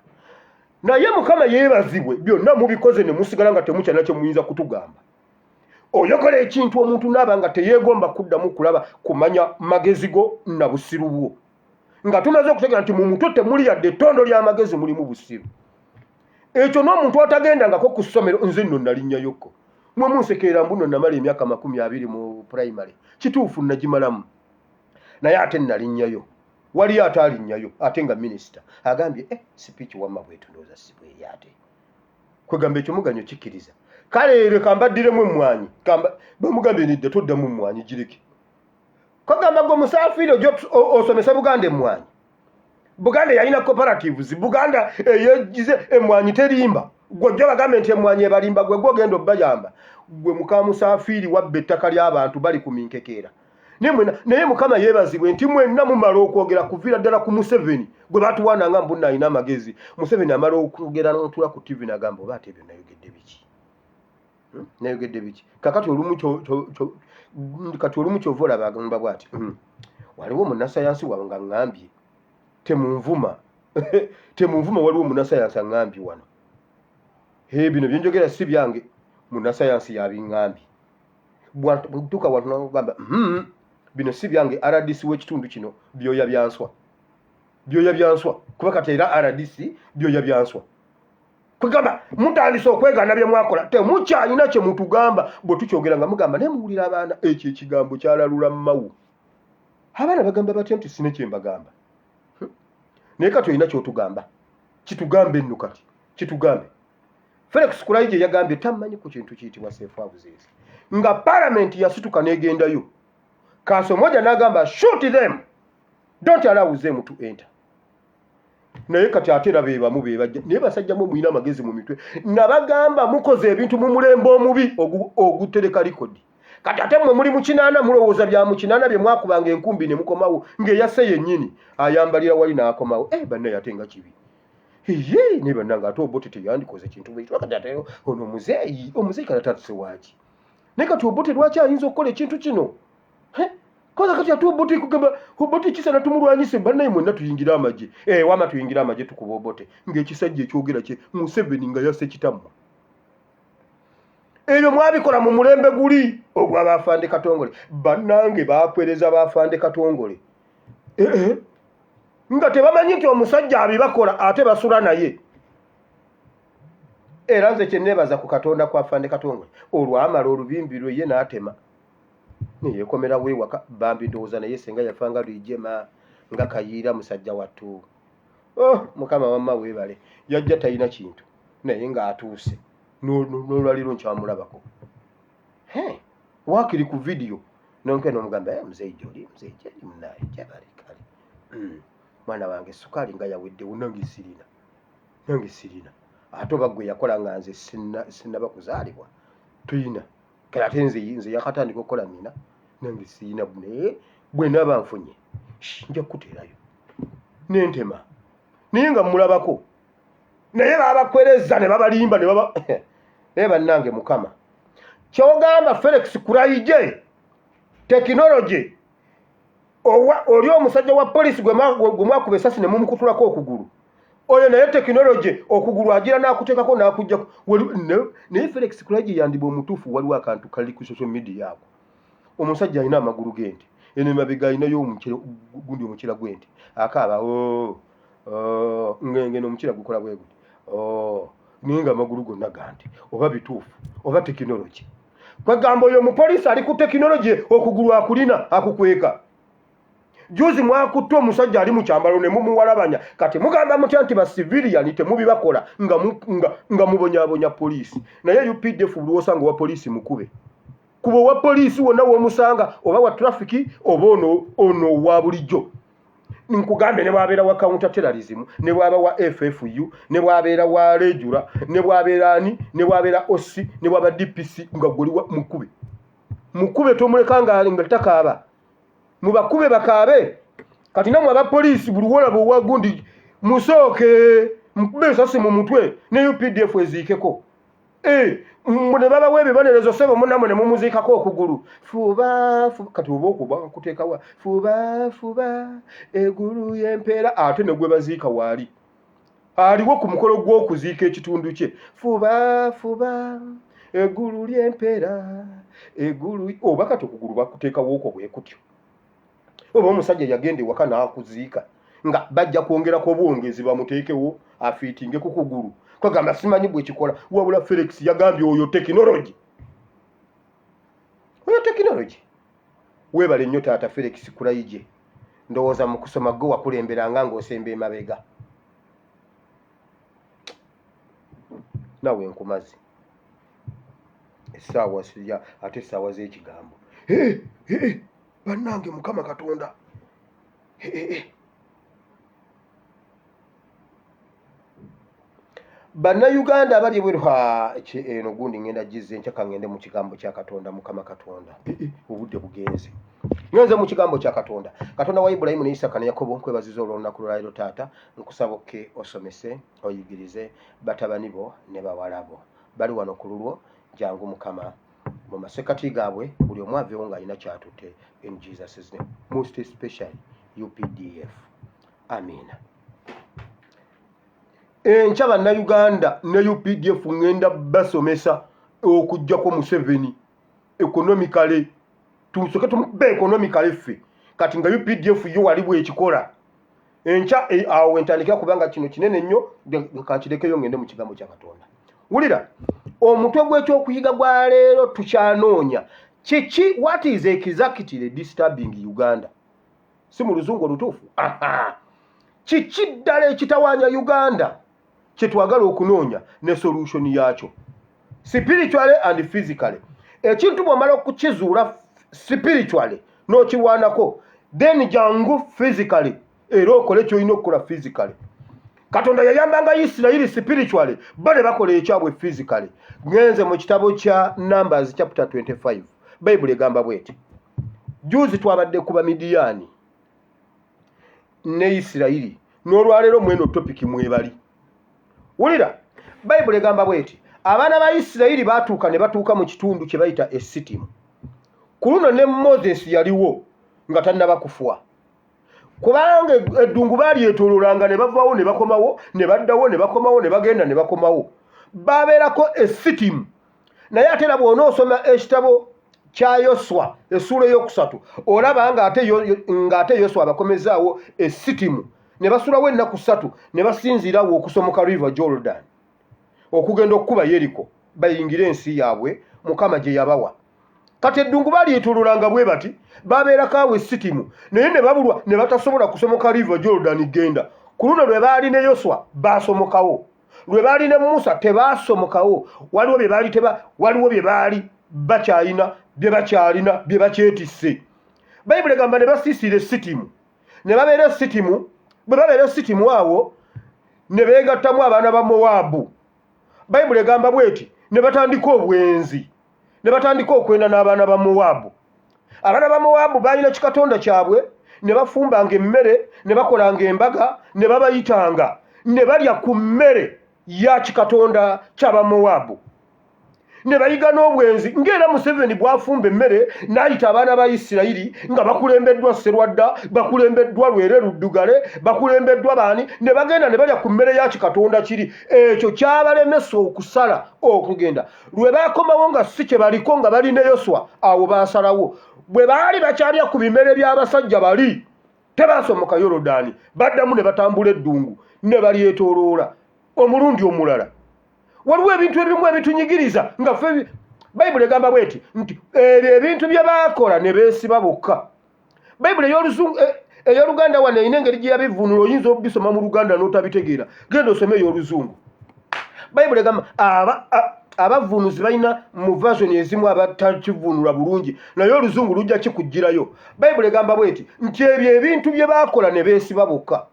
Naye Mukama yeebazibwe, byonna mubikoze ne musigala nga temukyalina kye muyinza kutugamba. Oyogera ekintu omuntu naaba nga teyeegomba kuddamu kulaba kumanya magezi go na busiru bwo, nga tumaze okutegera nti mu mutwe temuli yadde ettondo ly'amagezi, mulimu busiru. Ekyo n'omuntu atagendangako ku ssomero. Nze nno nalinnyayo-ko, mwe munsekeera mbuno namala emyaka 20 mu primary. Kituufu, nagimalamu, naye ate nalinnyayo. Waliyo ate alinnyayo ate nga minisita agambye, eh, speech wamma bwetu ndowooza si bweri. Ate kwegamba ekyo muganyo kikkiriza. Kale leka mbaddiremu emmwanyi. Bamugambye nidda, toddamu mmwanyi, gireke. Kagamba gwe musaafiiri ojja osomese Buganda emmwanyi. Buganda yalina cooperatives, Buganda eyegize emmwanyi terimba. Gwe ojja bagambe nti emmwanyi ebalimba? Gwe gwogenda obbayamba? Gwe muka musaafiiri wabba ettaka ly'abantu bali ku minkekeera. Naye Mukama yeebazibwe nti mwenna mumala okwogera, kuviira ddala ku Museveni gwe batuwaananga mbunna alina amagezi. Museveni amala okwogera n'otuula ku TV n'agamba, oba ate ebyo nayogedde biki? Nayogedde biki? Kakati olumu kati olumu kyova olaba agamba bwati, Waliwo munnasayansi waabwe nga ŋŋambye temunvuma, temunvuma. Waliwo munnasayansi aŋŋambye wano. He bino byenjogera si byange, munnasayansi yabiŋŋambye. Bwatuuka wantu nagamba, bino si byange, RDC w'ekitundu kino byoya byanswa, byoya byanswa." Kuba kati era RDC byoya byanswa. Kwegamba mutandise okwegaana bye mwakola, temukyalina kye mutugamba. Bwe tukyogera nga mugamba, naye muwulira abaana, ekyo ekigambo kyalalula mmawu. Abaana bagamba batya nti sine kye mbagamba? Naye kati olina kyotugamba, kitugambe nno, kati kitugambe. Felix Kulayigye yagambye tamanyi ku kintu kiyitibwa safe houses, nga palamenti yasituka n'egendayo. Kasomoja n'agamba, "Shoot them, don't allow them to enter." Naye kati ate era bebamu bebajja. Naye basajja mwe mulina amagezi mu mitwe? Nabagamba mukoze ebintu mu mulembe omubi ogutereka likodi. Kati ate mmwe muli mu kinaana, mulowooza bya mu kinaana bye mwakubanga enkumbi ne mukomawo, ng'eyasse yennyini ayambalira wali n'akomawo. Eh, bannaye, ate nga kibi. Ye naye bannange, ate Obote teyandikoze kintu bwekityo. Kati ate ono omuzeeyi, omuzeeyi kati atatuse waaki? Naye kati Obote lwaki ayinza okukola ekintu kino? Koza kati ate Obote kugamba Obote kisana tumulwanyise. Bannaye mwenna tuyingire amagye. Eh, wama tuyingire amagye tukuba Obote, ng'ekisajja ekyogera kye Museveni nga yasse kitammwe. Ebyo mwabikola mu mulembe guli ogwa bafande Katongole. Bannange bakwereza bafande Katongole, eh, eh. Nga tebamanyi nti omusajja abibakola ate basula naye. Era nze kyeneebaza ku Katonda kwa Fande Katongole, olwamala olubimbi lwe ye n'atema neyekomerawo ewaka. Bambi ndowooza naye senga yafanga lwijema nga kayiira musajja wattu. Oh, Mukama wamma weebale, yajja talina kintu naye ng'atuuse n'olwaliro nkyamulabako waakiri ku vidiyo nonke nomugamba, eh, muzeeyi gyoli, muzeeyi gyeri munaye gyebale kale, mwana wange sukaali nga yaweddewo, nange sirina, nange sirina, ate oba gwe yakola nga nze sinnaba kuzaalibwa tuyina kale, ate nze yakatandika okukola nina, nange sirina, naye bwe naaba nfunye nja kukuteerayo nentema. Naye nga mulabako, naye babakwereza ne babalimba ne baba. Naye bannange, Mukama, kyogamba Felix Kuraije tekinologi oli omusajja wa polisi gwe mwakuba esasi ne mumukutulako okugulu, oyo naye tekinologi okugulu agira n'akuteekako n'akuggyako. Naye Felix Kuraije yandiba omutuufu. Waliwo akantu kali ku social media ako, omusajja alina amagulu g'ente, eno emabega alinayo gundi omukira gw'ente akaaba oh, oh, ngeno omukira gukola bwe guti, oh, naye nga amagulu gonna gante. Oba bituufu oba tekinologi? Kwegamba oyo omupoliisi ali ku tekinologi, okugulu akulina akukweka. Juzi mwakutte omusajja ali mu kyambalo ne mumuwalabanya. Kati mugamba mutya nti basiviliani temubibakola nga mubonyabonya poliisi? Naye UPDF, buli wosanga owa poliisi mukube. Kuba owa poliisi wonna w'omusanga, oba wa trafiki oba ono wa bulijjo, nkugambe, ne bwabeera wa counter terrorism, ne bwaba wa FFU, ne bwabeera wa regular, ne bwabeera ani, ne bwabeera OC, ne bwaba DPC, nga gwoli mukube, mukube, tomuleka nga takaaba, mubakube bakaabe. Kati namwe abapoliisi, buli wolaba owa gundi musooke mukube esasi mu mutwe, ne UPDF eziikeko. Eh, ne babawa ebibonerezo, sebo munamwe ne mumuziikako okugulu. Fuba fuba, kati oba okuba kuteekawa fuba fuba egulu y'empeera, ate ne gwe baziika waali aliwo ku mukolo gw'okuziika ekitundu kye. Fuba fuba eggulu ly'empeera eggulu. Oba kati okugulu bakuteekawo okwo bwe kutyo, oba omusajja yagenda ewaka n'akuziika nga bajja kwongerako obwongezi bamuteekewo afiitinge ku kugulu. Kwagamba simanyi bwe kikola, wabula Felix yagambye oyo tekinologi, oyo tekinologi. Weebale nnyo taata Felix Kulayije. Ndowooza mu kusoma gwe wakulemberanga ng'osemba emabega, nawe nkumazi essaawa sirya ate essaawa z'ekigambo. Bannange, Mukama Katonda. Bannayuganda abali ebweru, eno gundi ngenda giza enkya. Kangende mu kigambo kya Katonda. Mukama Katonda, obudde bugenze. Ngenze mu kigambo kya Katonda. Katonda wa Ibulayimu ne Isaka ne Yakobo, nkwebaziza olw'olunaku lwaleero. Taata, nkusaba okke osomese oyigirize batabani bo ne bawala bo bali wano ku lulwo. Jangu Mukama mu masekati gaabwe, buli omu aveewo ng'alina kyatutte, in Jesus name, most especially UPDF. Amiina. Enkya Bannayuganda ne UPDF ŋŋenda basomesa okugjako Museveni economically. Tusooke tumukube economically ffe kati nga UPDF yo wali bwekikola. Enkya awo wentandikira, kubanga kino kinene nnyo, kankirekeyo ngende mu kigambo kya Katonda. Wulira omutwe gw'ekyokuyiga gwa leero. Tukyanoonya kiki? What is exactly disturbing Uganda? Si mu luzungu olutuufu? Kiki ddala ekitawaanya Uganda kyetwagala okunoonya ne solution yaakyo spiritually and physically? Ekintu bw'omala okukizuula spiritually n'okirwanako, then jangu physically era okole kyolina okukola physically. Katonda yayambanga Isirayiri spiritually, bo ne bakola ekyabwe physically. Ngenze mu kitabo kya Numbers chapter 25. Bayibuli egamba bweti. Juzi twabadde ku Bamidiyaani ne Isirayiri, n'olwaleero mweno topic mwebali. Wulira, Bayibuli egamba bweti: abaana ba Isirayiri baatuuka ne batuuka mu kitundu kye bayita Esitimu. Ku luno ne Moses yaliwo nga tannaba kufa, kubanga eddungu balyetoololanga ne bavawo ne bakomawo ne baddawo ne bakomawo ne bagenda ne bakomawo. Babeerako Esitimu. Naye ate era bw'onoosoma ekitabo kya Yoswa essuula ey'okusatu olaba ng'ate Yoswa abakomezaawo e Sitimu ne basulawo ennaku ssatu ne basinziirawo okusomoka River Jordan okugenda okukuba Yeriko bayingire ensi yaabwe Mukama gye yabawa. Kati eddungu balyetololanga bwe bati, babeerako awo e Sitimu naye ne babulwa ne batasobola kusomoka River Jordan genda. Ku luno lwe baali ne Yoswa baasomokawo. Lwe baali ne Musa tebaasomokawo. Waliwo bye baali teba waliwo bye baali bakyalina bye bakyalina bye bakyetisse. Bayibuli egamba ne basiisira e Sitimu ne babeera e Sitimu. Bwe babeera e Sitimu awo ne beegattamu abaana ba Mowaabu. Bayibuli egamba bw'eti ne batandika obwenzi ne batandika okwenda n'abaana ba Mowaabu. Abaana ba Mowaabu baalina kikatonda kyabwe, ne bafumbanga emmere, ne bakolanga embaga, ne babayitanga, ne balya ku mmere ya kikatonda ky'Abamowaabu. Ne bayiga n'obwenzi, ng'era Museveni bw'afumba emmere n'ayita abaana ba Isirayiri nga bakulembeddwa Sserwadda, bakulembeddwa Lwere Luddugale, bakulembeddwa baani, ne bagenda ne balya ku mmere ya kikatonda kiri. Ekyo kyabalemesa okusala okugenda. Lwe baakomawo nga si kye baliko nga bali ne Yoswa, awo baasalawo. Bwe baali bakyalya ku bimere by'abasajja bali, tebaasomoka Yorodaani, baddamu ne batambula eddungu ne balyetooloola omulundi omulala. Waliwo ebintu ebimu ebitunyigiriza nga ffe Bayibuli egamba bw'eti nti ebyo ebintu bye baakola ne beesiba bokka. Bayibuli ey'oluzungu eh, ey'oluganda wano erina engeri gye yabivvuunula, oyinza obisoma mu Luganda n'otabitegeera. Genda osome ey'oluzungu. Bayibuli egamba abavvuunuzi balina mu version ezimu abatakivvuunula bulungi, naye oluzungu lujja kikuggyirayo. Bayibuli egamba bw'eti nti ebyo ebintu bye baakola ne beesiba bokka.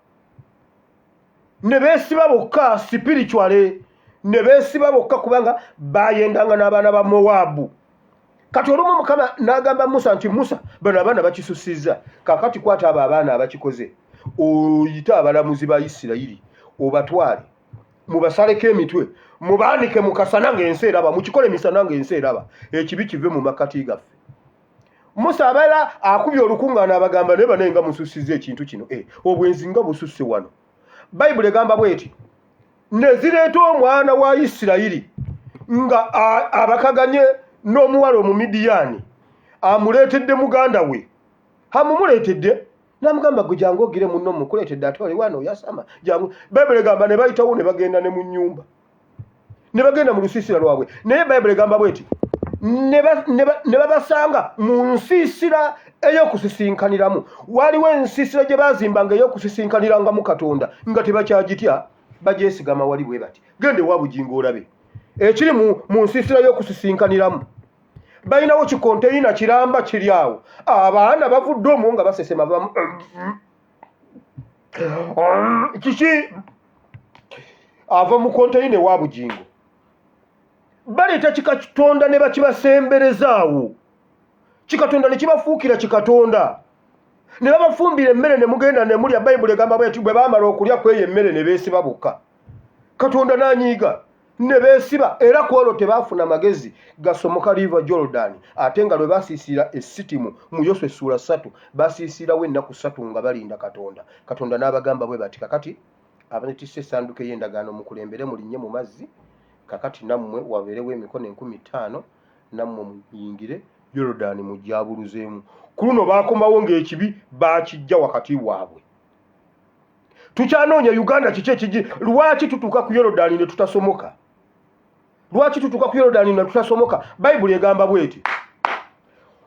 Ne beesiba bokka spiritually, ne beesiba bokka kubanga baayendanga n'abaana ba Mowaabu. Kati olumu Mukama n'agamba Musa nti, Musa, bano abaana bakisusizza. Kaakati kwata abo abaana abakikoze, oyite abalamuzi ba Isirayiri, obatwale, mubasaleko emitwe, mubaanike mu kasana ng'ensi eraba, mukikole misana ng'ensi eraba, ekibi kive mu makkati gaffe. Musa abeera akubye olukuŋŋaana abagamba, naye banaye nga musussizza ekintu kino, eh, obwenzi nga bususse wano. Bayibuli egamba bw'eti, ne zireeta omwana wa Isirayiri nga abakaganye n'omuwala Omumidiyaani, amuleetedde muganda we, amumuleetedde n'amugamba, gwe jangu ogire munno mukuleetedde, ate oli wano oyasama, jangu. Bayibuli egamba ne bayitawo ne bagenda ne mu nnyumba, ne bagenda mu lusiisira lwabwe. Naye Bayibuli egamba bw'eti, ne babasanga mu nsiisira ey'okusisinkaniramu. Waliwo ensiisira gye baazimbanga ey'okusisinkanirangamu Katonda nga tebakyagitya, bagyesigama wali bwe bati. Genda ewa Bugingo olabe ekiri mu nsiisira y'okusisinkaniramu. Balinawo kikonteyina kiramba kiri awo, abaana bavudde omwo nga basesema bamu kiki ava mu konteyina ewa Bugingo. Baleeta kikatonda ne bakibasemberezaawo, kikatonda ne kibafuukira kikatonda, ne babafumbira emmere ne mugenda ne mulya. Bayibuli egamba bweti, bwe baamala okulya ku eyo emmere ne beesiba bokka, Katonda n'anyiiga ne beesiba, era ku olwo tebaafuna magezi gasomoka River Jordan. Ate nga lwe basiisira e Sitimu mu Yoswa essuula ssatu, basiisirawo ennaku ssatu nga balinda Katonda. Katonda n'abagamba bwe bati, kakati abatisse essanduuko ey'endagaano mukulembere mulinnye mu mazzi, kakati nammwe wabeerewo emikono 5,000, nammwe muyingire Yorodaani mujjaabuluzeemu. Ku luno baakomawo ng'ekibi baakijja wakati waabwe. Tukyanoonya Uganda kiki ekiji, lwaki tutuuka ku Yorodaani ne tutasomoka? Lwaki tutuuka ku Yorodaani ne tutasomoka? Bayibuli egamba bw'eti,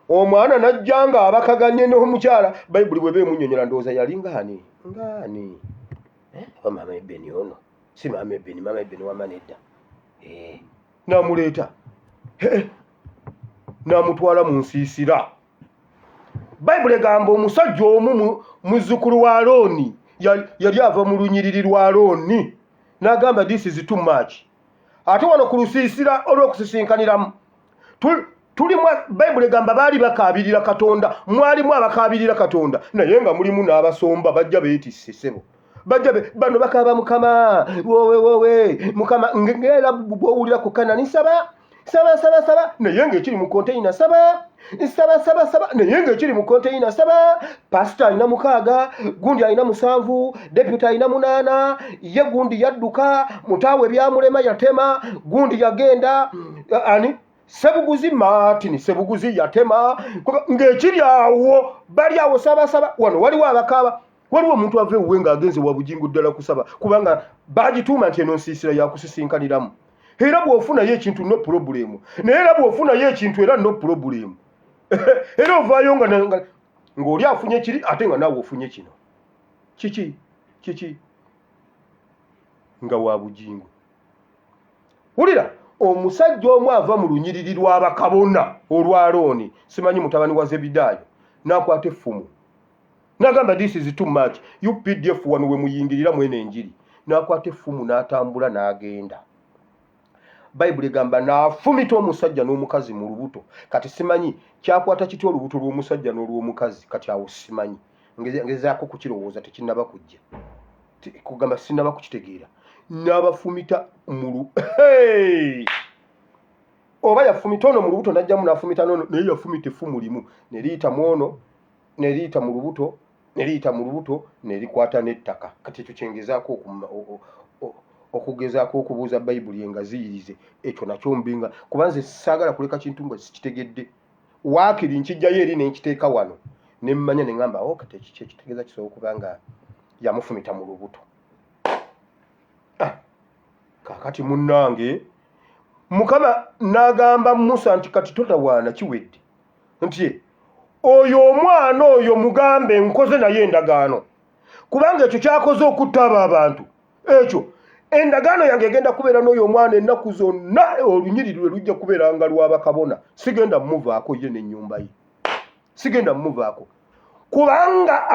omwana n'ajja nga abakaganye n'omukyala. Bayibuli bw'eba emunnyonnyola, ndowooza yali ngaani ngaani, oba maama Ebeni ono, si maama Ebeni, maama Ebeni wamma nedda, n'amuleeta n'amutwala mu nsiisira. Bayibuli egamba omusajja omu muzzukulu wa Alooni, yali ava mu lunyiriri lwa Alooni, n'agamba this is too much. Ate wano ku lusiisira olw'okusisinkaniramu tulimu, Bayibuli egamba baali bakaabirira Katonda, mwalimu abakaabirira Katonda, naye nga mulimu n'abasomba bajja beetisse ssebo, bajja bano bakaaba Mukama wowe wowe Mukama, ng'era bw'owulira ku Kanani saba saba saba saba, naye ng'ekiri mu konteyina saba saba saba saba, naye ng'ekiri mu konteyina saba. Pasita alina 6, gundi alina 7, deputy alina 8, ye gundi yadduka, mutaawe byamulema yatema, gundi yagenda ani. Sebuguzi Martin Sebuguzi yatema ng'ekiri awo, bali awo sabasaba. Wano waliwo abakaaba, waliwo omuntu ava ewuwe ng'agenze wa Bugingo ddala kusaba, kubanga bagituuma nti eno nsiisira yakusisinkaniramu. Era bw'ofunayo ekintu no problem, naye era bw'ofunayo ekintu era no problem, era ovaayo nga ng'oli afunye kiri ate nga naawe ofunye kino. Kiki kiki nga wa Bugingo? Wulira, omusajja omu ava mu lunyiriri lw'abakabona olwa Alooni, simanyi mutabani wa Zebidaayo, n'akwata effumu n'agamba, "This is too much, UPDF, wano we muyingirira mwene enjiri." N'akwata effumu n'atambula n'agenda. Bayibuli egamba n'afumita omusajja n'omukazi mu lubuto. Kati simanyi kyakwata kitya olubuto lw'omusajja n'olw'omukazi. Kati awo simanyi, ngezaako kukirowooza, tekinnaba kujja. Kugamba sinnaba kukitegeera. N'abafumita mu, oba yafumita ono mu lubuto n'ajjamu n'afumita n'ono, naye yafumita effumu limu ne liyita mu ono, ne liyita mu lubuto, ne liyita mu lubuto, ne likwata n'ettaka. Kati ekyo kyengezaako okugezaako okubuuza Bayibuli engaziyirize ekyo nakyo mbinga, kuba nze saagala kuleka kintu nga sikitegedde. Waakiri nkijjayo eri ne nkiteeka wano ne mmanya ne ŋŋamba, o kati ekiki ekitegeeza kisobola okuba nga yamufumita mu lubuto. Ah, kaakati munnange, Mukama n'agamba Musa nti, "Kati totawaana, kiwedde." Nti oyo omwana oyo mugambe nkoze naye endagaano, kubanga ekyo kyakoze okutta abo abantu, ekyo endagaano yange egenda kubeera n'oyo omwana ennaku zonna. Olunyiriri lwe lujja kubeera nga lwabakabona. Sigenda mumuvaako, ye n'ennyumba ye sigenda mumuvaako, kubanga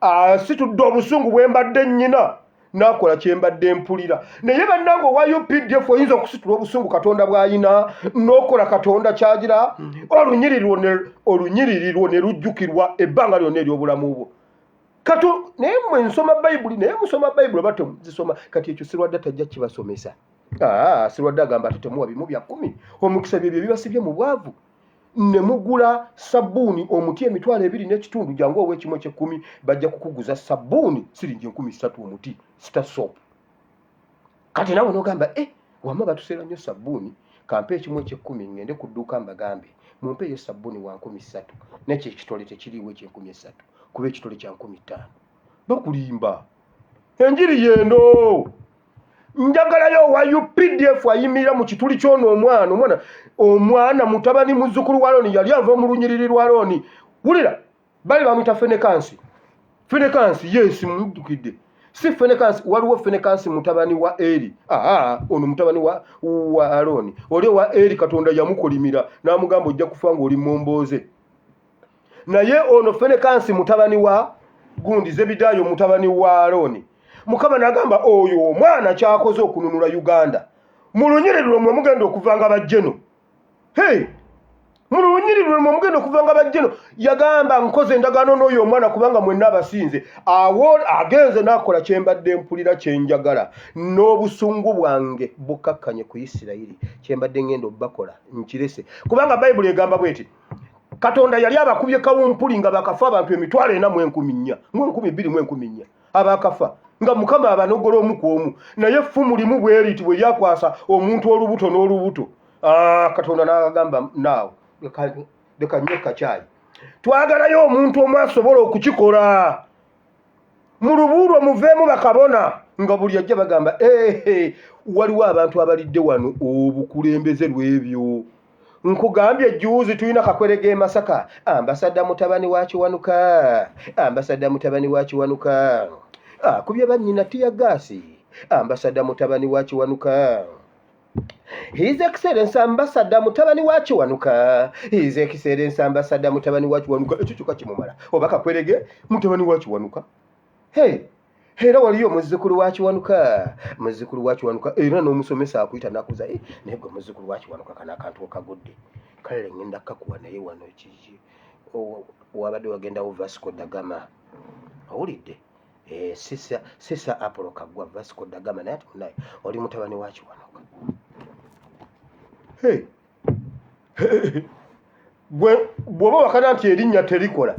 asitudde obusungu bwe mbadde nnyina n'akola kye mbadde mpulira. Naye bannange, owa UPDF, oyinza okusitula obusungu Katonda bw'ayina n'okola Katonda kyagira, olunyiriri lwo ne lujjukirwa ebbanga lyonna ery'obulamu bwo. Kati naye mmwe nsoma Bayibuli, naye musoma Bayibuli oba temuzisoma? Kati ekyo Sirwadde tajja kibasomesa. Sirwadde agamba ati temuwa bimu bya 10 omukisa, byebyo bibasibye mu bwavu ne mugula sabbuuni omuti 25,000. Jangu ow'ekimu ekyekumi, bajja kukuguza sabbuuni siringi 3000 omuti, Star Soap. Kati nawe nogamba, e wamma batuseera nnyo sabbuuni, kampe ekimu ekyekumi, ngende ku dduuka mbagambe mumpeeyo sabbuuni wa 3000. Nekyo ekitole tekiriiwo eky'3000, kuba ekitole kya 5000. Bakulimba. Enjiri yeno. Njagalayo owa UPDF ayimirira mu kituli ky'ono omwana, omwana, omwana mutabani muzzukulu wa Alooni, yali ava mu lunyiriri lwa Alooni. Wulira, bali bamuyita Fenekansi. Fenekansi, yes, mujjukidde. Si Fenekansi, waliwo Fenekansi mutabani wa Eri. Aa, ono mutabani wa Alooni. Oli owa Eri Katonda yamukolimira n'amugamba, "Ojja kufa ng'oli mombooze." Naye ono Fenekansi mutabani wa gundi, Zebidaayo mutabani wa Alooni. Mukama n'agamba, oyo omwana kyakoze okununula Uganda, mu lunyiriri lwemwe mugenda okuva nga bajjeno. Hey! Mu lunyiriri lwemwe mugenda okuva nga bajjeno. Yagamba, nkoze endagaano n'oyo omwana kubanga mwenna abasinze. Awo agenze n'akola kyembadde mpulira kyenjagala, n'obusungu bwange bukakkanye ku Isirayiri. Kyembadde ngenda obbakola nkirese, kubanga Bayibuli egamba bweti, Katonda yali abakubye kawumpuli nga bakafa abantu 4,400 mu 2,400 abakafa, nga Mukama abanogola omu ku omu. Naye effumu limu bwe riti bwe lyakwasa omuntu olubuto n'olubuto. Ah, Katonda n'agamba, naawe leka nnyo kacyayi. Twagalayo omuntu omu asobola okukikola. Mu lubuulwo muveemu bakabona, nga buli ajja bagamba, ehe, waliwo abantu abalidde wano obukulembeze lw'ebyo. Nkugambye, juuzi tulina Kakwerege e Masaka, ambasada mutabani wa Kiwanuka, ambasada mutabani wa Kiwanuka akubye bannyina tear gas. Ambasada mutabani wa Kiwanuka, His Excellence Ambassador mutabani wa Kiwanuka, His Excellence Ambassador mutabani wa Kiwanuka. Ekyo kyokka kimumala. Oba Kakwerege mutabani wa Kiwanuka. Hey, era waliyo muzzukulu wa Kiwanuka, muzzukulu wa Kiwanuka. Era n'omusomesa akuyita nakuza, eh, naye gwe muzzukulu wa Kiwanuka, kano akantu okagudde, kale ngenda kakuwa. Naye wano kiki wabadde wagendawo? Vasco Dagama, owulidde? Eh, sisa Apollo Kaggwa, Vasco Dagama. Naye ati munaye oli mutabani wa Kiwanuka. Hey. Gwe bw'oba wakana nti erinnya terikola,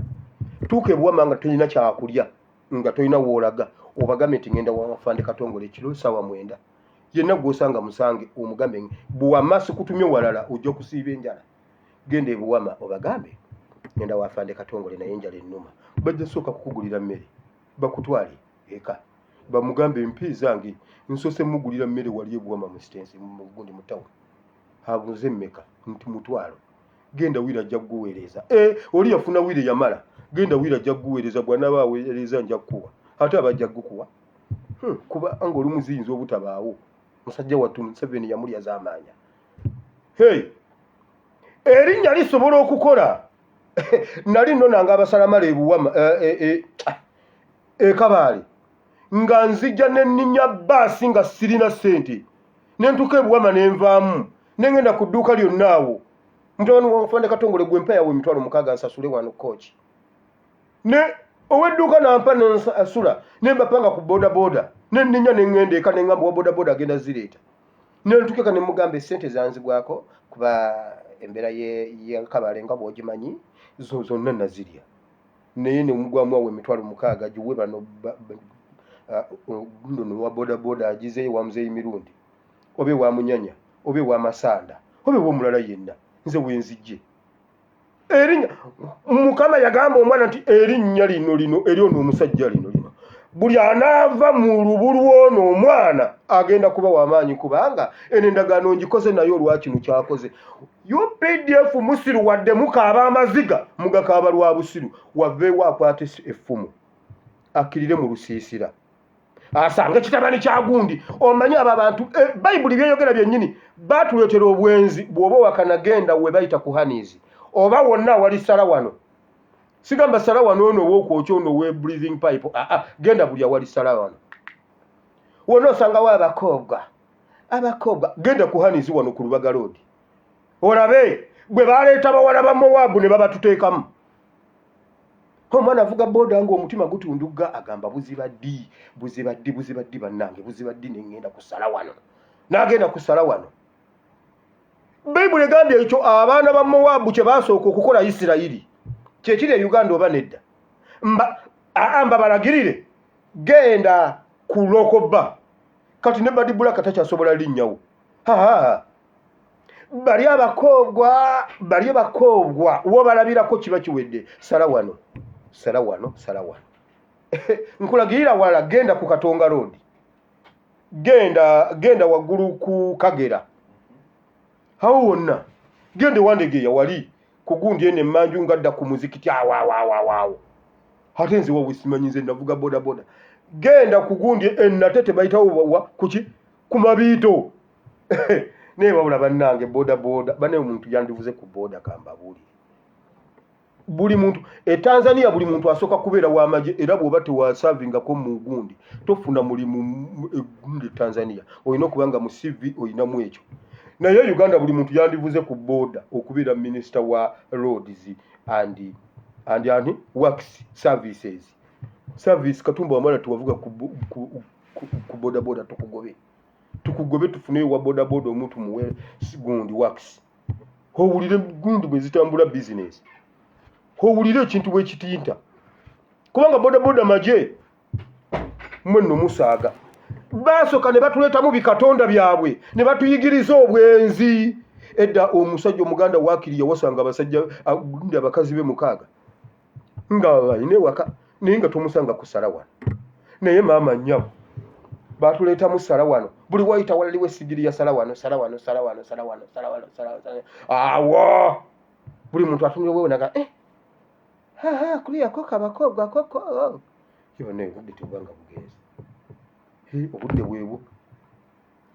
tuuka ebuwama nga tolina kyakulya, nga tolina woolaga, obagambe nti ngenda wawafande Katongole ekiro 9:00. Yenna gw'osanga musange omugambe Buwama, sikutumye walala, ojja kusiiba enjala. Genda e Buwama obagambe ngenda wa Afande Katongole naye enjala ennuma. Bajja sooka kukugulira mmere bakutwale eka, bamugambe mpa ezange, nsoose mugulira mmere wali e Buwama mu sitensi mu gundi mu tawuni. Abuuze mmeka nti mutwalo. Genda wire ajja kuguweereza. Eh, oli yafuna wire yamala. Genda wire ajja kuguweereza, bw'anaaba aweereza nja kukuwa. Ate aba ajja kugukuwa. Kubanga olumu ziyinza obutabaawo. Musajja wattu Museveni yamulya z'amaanya. Hey! Erinnya lisobola okukola. Nali nnonanga abasalamala e Buwama, e Kabaale. Nga nzija ne nninnya bbaasi nga sirina ssente. Ne ntuuka e Buwama ne nvaamu. Ne ngenda ku dduuka lyonna awo. Mutabani wa Afande Katongole gwe mpa yawe 60,000 nsasule wano kooki. Ne ow'edduuka n'ampa ne nsasula, ne mbapanga ku bodaboda. Ne nninnya ne ŋŋenda eka ne ŋŋamba owa bodaboda agenda zireeta. Ne ntuuka eka ne mmugamba essente zanzigwako kuba embeera ye Kabale nga bw'ogimanyi zo zonna nazirya. Naye ne mugwamu awo 60,000 giwe bano gundi ono owa bodaboda agizeeyo ewa Muzeeyi Mirundi oba ewa Munyanya oba ewa Masanda oba ew'omulala yenna nze we nzijje. Erinnya Mukama yagamba omwana nti erinnya lino lino eri ono omusajja lino lino buli anaava mu lubu lw'ono omwana agenda kuba w'amaanyi kubanga eno endagaano ngikoze naye olwa kino ky'akoze. UPDF musiru wadde mukaaba amaziga mugakaaba lwa busiru, waveewo akwate effumu akkirire mu lusiisira asange kitabani kya gundi. Omanyi abo abantu Bayibuli byeyogera byennyini, baatuleetera obwenzi. Bw'oba owakana genda we bayita ku Hanizi oba wonna awali sala wano, sigamba sala wano ono ow'okwokya ono owe breathing pipe, aa genda buli awali sala wano wonna osangawo abakobwa. Abakobwa genda ku Hanizi wano ku Lubaga Road olabe bwe baleeta bawala ba Mowabu ne babatuteekamu. Omwana avuga boda ng'omutima gutundugga agamba buziba ddi, buziba ddi, buziba ddi bannange, buziba ddi ne ŋŋenda kusala wano. N'agenda kusala wano. Bayibuli egambye ekyo abaana ba Mowaabu kye baasooka okukola Isirayiri. Kye kiri e Uganda oba nedda? Aa mbabalagirire, genda ku lokoba. Kati ne Bad Black takyasobola linnyawo. Haa. Bali abakobwa, bali bakobwa, wobalabirako kiba kiwedde. Sala wano, sala wano, sala wano. Nkulagirira wala, genda ku Katonga Road. Genda, genda waggulu ku Kagera. Awo wonna. Genda e Wandegeya wali ku gundi eno emmanju nga dda ku muzikiti awo awo awo awo awo. Ate nze wawe simanyi, nze navuga bodaboda. Genda ku gundi e Natete bayitawo wa kuki? Ku Mabiito. Naye wabula bannange bodaboda, bannaye omuntu yandivuze ku boda kambabuulire. Buli muntu e Tanzania buli muntu asooka kubeera w'amagye era bw'oba tewasavingako mu gundi tofuna mulimu egundi e Tanzania, olina okuba nga mu CV olinamu ekyo. Naye Uganda buli muntu yandivuze ku boda okubeera minisita wa roads and works services. Service Katumba Wamala tewavuga ku bodaboda tukugobe. Tukugobe tufuneyo wa bodaboda omuntu muwe gundi works. Owulire gundi bwe zitambula business. Owulire ekintu bwe kitinta. Kubanga bodaboda magye mmwe nno musaaga. Baasooka ne batuleetamu bikatonda byabwe ne batuyigiriza obwenzi. Edda omusajja Omuganda waakiri yawasanga abasajja gundi abakazi be 6 nga balina ewaka naye nga tomusanga kusala wano. Naye maama nnyabo batuleetamu sala wano, buli wayita walaliwo essigiri ya sala wano, sala wano, sala wano, sala wano, sala wano, sala wano, sala wano. Awo buli muntu atunula wewe naga ha ha kuliya koko abakobwa koko. Yonna obudde tebubanga bugenze. He, obudde bwebwo.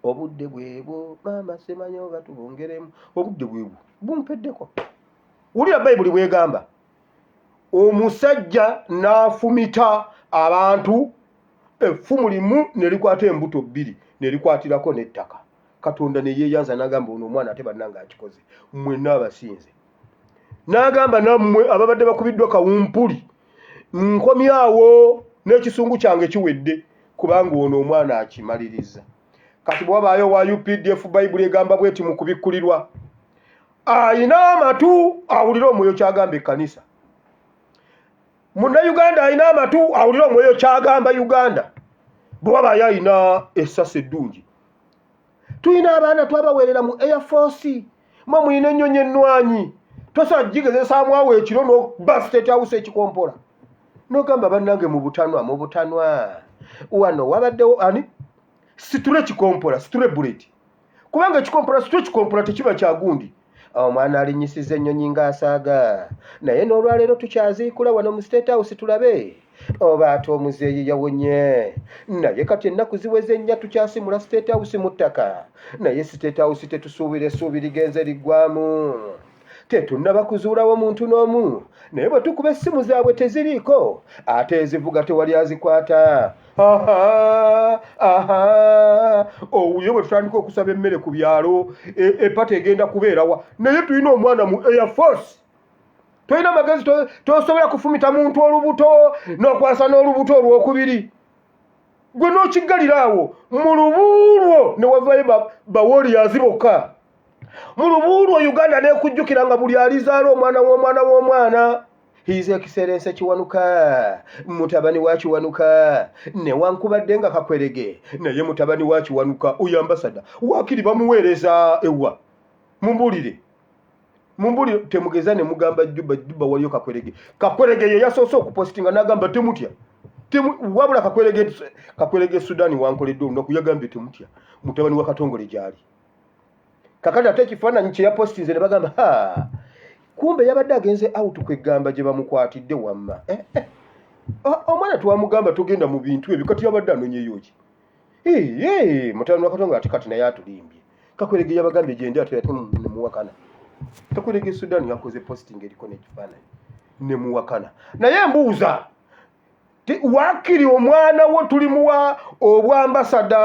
Obudde bwebwo maama simanyi oba tubongeremu. Obudde bwebwo bumpeddeko. Wulira Bayibuli bw'egamba. Omusajja n'afumita abantu effumu limu ne likwata embuto bbiri ne likwatirako n'ettaka. Katonda ne yeeyanza n'agamba ono omwana ate bannange akikoze, mwenna abasinze. N'agamba nammwe ababadde bakubiddwa kawumpuli, nkomyawo n'ekisungu kyange kiwedde kubanga ono omwana akimaliriza. Kati bwe wabaayo owa UPDF Bayibuli egamba bw'eti mu kubikkulirwa, ayina amatu awulire omwoyo ky'agamba ekkanisa. Munnayuganda alina amatu awulire omwoyo ky'agamba Uganda. Bwe wabaayo alina essasi eddungi. Tulina abaana twabaweerera mu Air Force, mwe mulina ennyonyi ennwanyi, tosobola kugigezesaamu awo ekiro n'okuba State House ekikompola n'ogamba bannange mu butanwa, mu butanwa wano wabaddewo ani situle kikompola, situle bullet, kubanga ekikompola situle kikompola tekiba kya gundi. Omwana alinyisiza ennyonyi ng'asaaga, naye n'olwaleero tukyaziikula wano mu State House tulabe oba ate omuzeeyi yawonye. Naye kati ennaku ziweze nnya tukyasimula State House mu ttaka, naye State House tetusuubira, essuubi ligenze liggwamu, tetunnaba kuzuulawo muntu n'omu, naye bwe tukuba essimu zaabwe teziriiko, ate ezivuga tewali azikwata. Aha, aha, owuye bwe tutandika okusaba emmere ku byalo, epata egenda kubeerawa? Naye tulina omwana mu Air Force. Tolina magezi, tosobola kufumita muntu olubuto n'okwasa n'olubuto olwokubiri, gwe n'okiggalira awo mu lubuulwo ne wavayo bawarriors bokka mu lubuulwo. Uganda nekujjukira nga buli alizaala omwana w'omwana w'omwana His Excellence Kiwanuka, mutabani wa Kiwanuka, newankubadde nga kakwerege, naye mutabani wa Kiwanuka oyo ambasada waakiri bamuweereza ewa. Mumbuulire, mumbuulire, temugeza ne mugamba Juba Juba waliyo kakwerege. Kakwerege ye yasoose okupositinga n'agamba temutya. Wabula kakwerege, kakwerege Sudan wankoledde olunaku, yagambye temutya, mutabani wa Katongole gyali. Kakati ate ekifaananyi kye yapositinze ne bagamba ha, kumbe yabadde agenze out, kwegamba gye bamukwatidde wamma. Eh, eh. Omwana twamugamba togenda mu bintu ebyo, kati yabadde anonyeyo ki? Mutabani wa Katongole ate kati naye atulimbye. Kakwerege yabagambye gyendi, ate ate nemuwakana. Kakwerege Sudan yakoze posting eriko n'ekifaananyi nemuwakana. Naye mbuuza, waakiri omwana wo tulimuwa obwambasada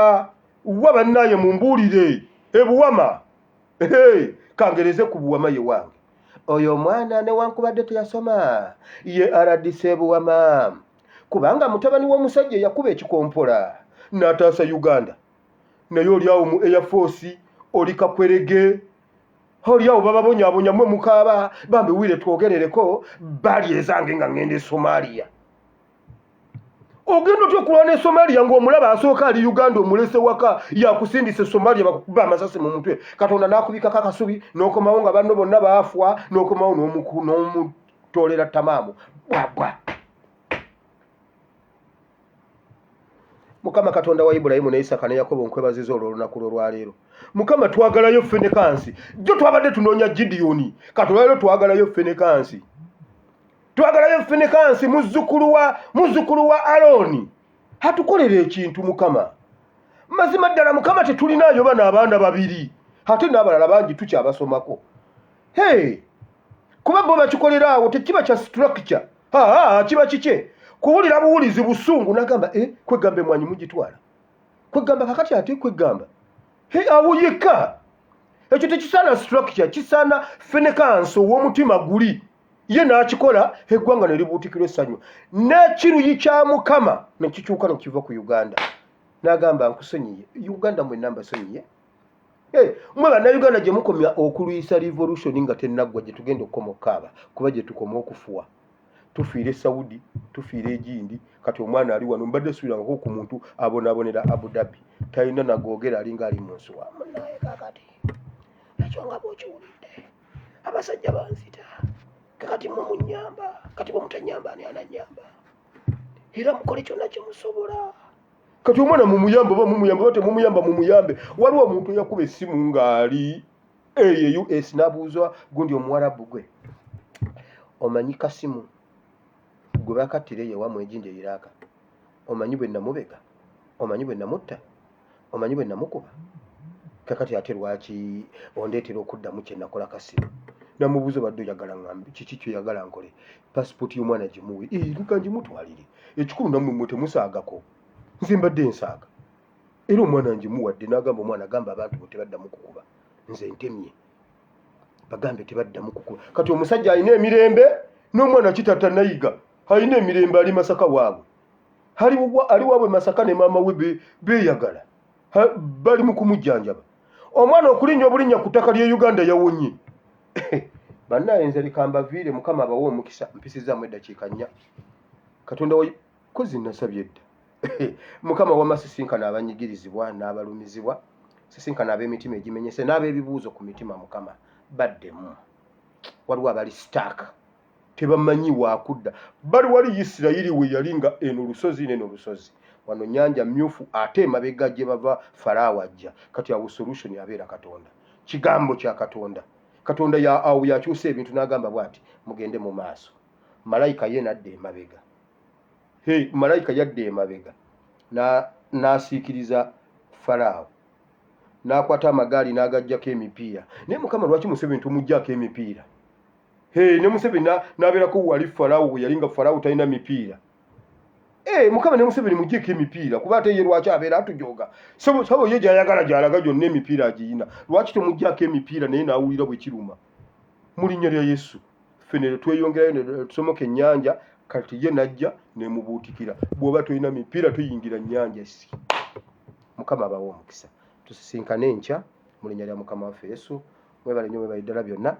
wa? Bannaye mumbuulire, ebuwama. Hey, kangereze ku Buwama ye wange oyo omwana, newankubadde teyasoma, ye RDC ebuwama, kubanga mutabani w'omusajja eyakuba ekikompola n'ataasa Uganda. Naye oli awo mu Air Force, oli kakwerege, oli awo bababonyaabonya, mwe mukaaba bambi wire twogerereko bali ezange nga ŋŋenda e Somalia. Ogenda otya okulwana e Somalia ng'omulaba asooka ali Uganda, omulese waka, yakusindisa e Somalia bakukuba amasasi mu mutwe, Katonda n'akubikako akasubi n'okomawo nga banno bonna baafwa, n'okomawo n'omutoolera tamaamu bwabwa. Mukama Katonda wa Ibulayimu ne Isaka ne Yakobo, nkwebaziza olw'olunaku lw'olwaleero. Mukama, twagalayo Fenekansi. Jjo twabadde tunoonya Gidiyoni, kati olwaleero twagalayo Fenekansi, twagalayo Fenekansi, muzzukulu wa Alooni, atukolera ekintu. Mukama, mazima ddala Mukama, tetulinaayo bano abaana babiri, ate n'abalala bangi tukyabasomako. Hey, kuba bo bakikolera awo, tekiba kya structure, aa kiba kikye kuwulira buwulizi busungu nagamba eh, kwegamba emwanyi mugitwala, kwegamba kakati ate kwegamba hey, awo yekka ekyo tekisaana structure, kisaana Fenekansi ow'omutima guli ye n'akikola, eggwanga ne libuutikirwa essanyu n'ekiruyi kya Mukama ne kikyuka ne kiva ku Uganda n'agamba nkusonyiye Uganda, mwenna mbasonyiye. Hey, mwe Bannayuganda gye mukomya okulwisa revolution nga tennaggwa, gye tugenda okukoma okukaaba, kuba gye tukoma okufuwa, tufiire e Saudi, tufiire egindi. Kati omwana ali wano, mbadde suubirangako ku muntu abonaabonera Abu Dhabi, talina nagoogera, alinga ali mu nsuwa. Munaye kakati ekyo nga bw'okiwulidde, abasajja banzita, kakati mwe munyamba, kati bwe mutanyamba ani ananyamba? Era mukole kyonna kye musobola. Kati omwana mumuyambe oba mumuyambe oba temumuyamba, mumuyambe. Waliwo omuntu eyakuba essimu ng'ali eyo US n'abuuza gundi omuwarabu, gwe omanyi Kasimu gwe bakattira eyo ewamu egindi e Iraaka? Omanyi bwe namubega? Omanyi bwe namutta? Omanyi bwe namukuba? Kakati ate lwaki ondeetera okuddamu kye nakola Kasimu? Namubuuza, obadde oyagala ŋŋambe kiki kyoyagala nkole? Pasipooti y'omwana gimuwe, leka ngimutwalire. Ekikulu nammwe mmwe temusaagako, nze mbadde nsaaga era omwana ngimuwadde. N'agamba omwana, gamba abantu bwe tebaddamu kukuba, nze ntemye, bagambe tebaddamu kukuba. Kati omusajja alina emirembe n'omwana kitata nayiga alina emirembe, ali Masaka waabwe, ali waabwe Masaka ne maama we beeyagala, bali mu kumujjanjaba omwana okulinnya obulinnya ku ttaka ly'e Uganda yawonye. Bannaye nze leka mbaviire, Mukama abawe omukisa. Mpisizaamu eddakiika 4. Katonda wa kozi nasabye edda. Mukama wamasisinkana abanyigirizibwa n'abalumizibwa. Sisinkana ab'emitima egimenyese n'ab'ebibuuzo ku mitima, Mukama, baddemu. Waliwo abali stuck, tebamanyi waakudda, bali wali Isirayiri we yali nga eno lusozi neno lusozi, wano nyanja myufu, ate emabega gye bava Faraawo ajja. Kati awo solution abeera Katonda, kigambo kya Katonda. Katonda ya awo yakyusa ebintu n'agamba bw'ati, mugende mu maaso. Malayika ye n'adda emabega. He, malayika yadda emabega n'asiikiriza Faraawo, n'akwata amagaali n'agaggyako emipiira. Naye Mukama, lwaki Museveni tomuggyako emipiira? He, ne Museveni n'abeerako wali Faraawo bwe yali nga Faraawo talina mipiira. Ee, Mukama, ne Museveni muggyeko emipiira, kuba ate ye lwaki abeera atujooga? Sabo ye gy'ayagala gy'alaga gyonna emipiira agiyina. Lwaki tomuggyako emipiira naye n'awulira bwe kiruma? Mu linnya lya Yesu, ffe ne tweyongerayo ne tusomoka ennyanja. Kati ye n'ajja n'emubuutikira. Bw'oba tolina mipiira toyingira nnyanja. Si Mukama abawe omukisa. Tusisinkane enkya mu linnya lya Mukama waffe Yesu. Mwebale nnyo, mwebale ddala byonna.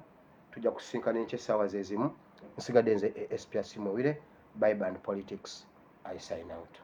Tujja kusisinkana enkya essaawa ze zimu. Nsigadde nze ASP Asimowire, Bible and Politics. I sign out.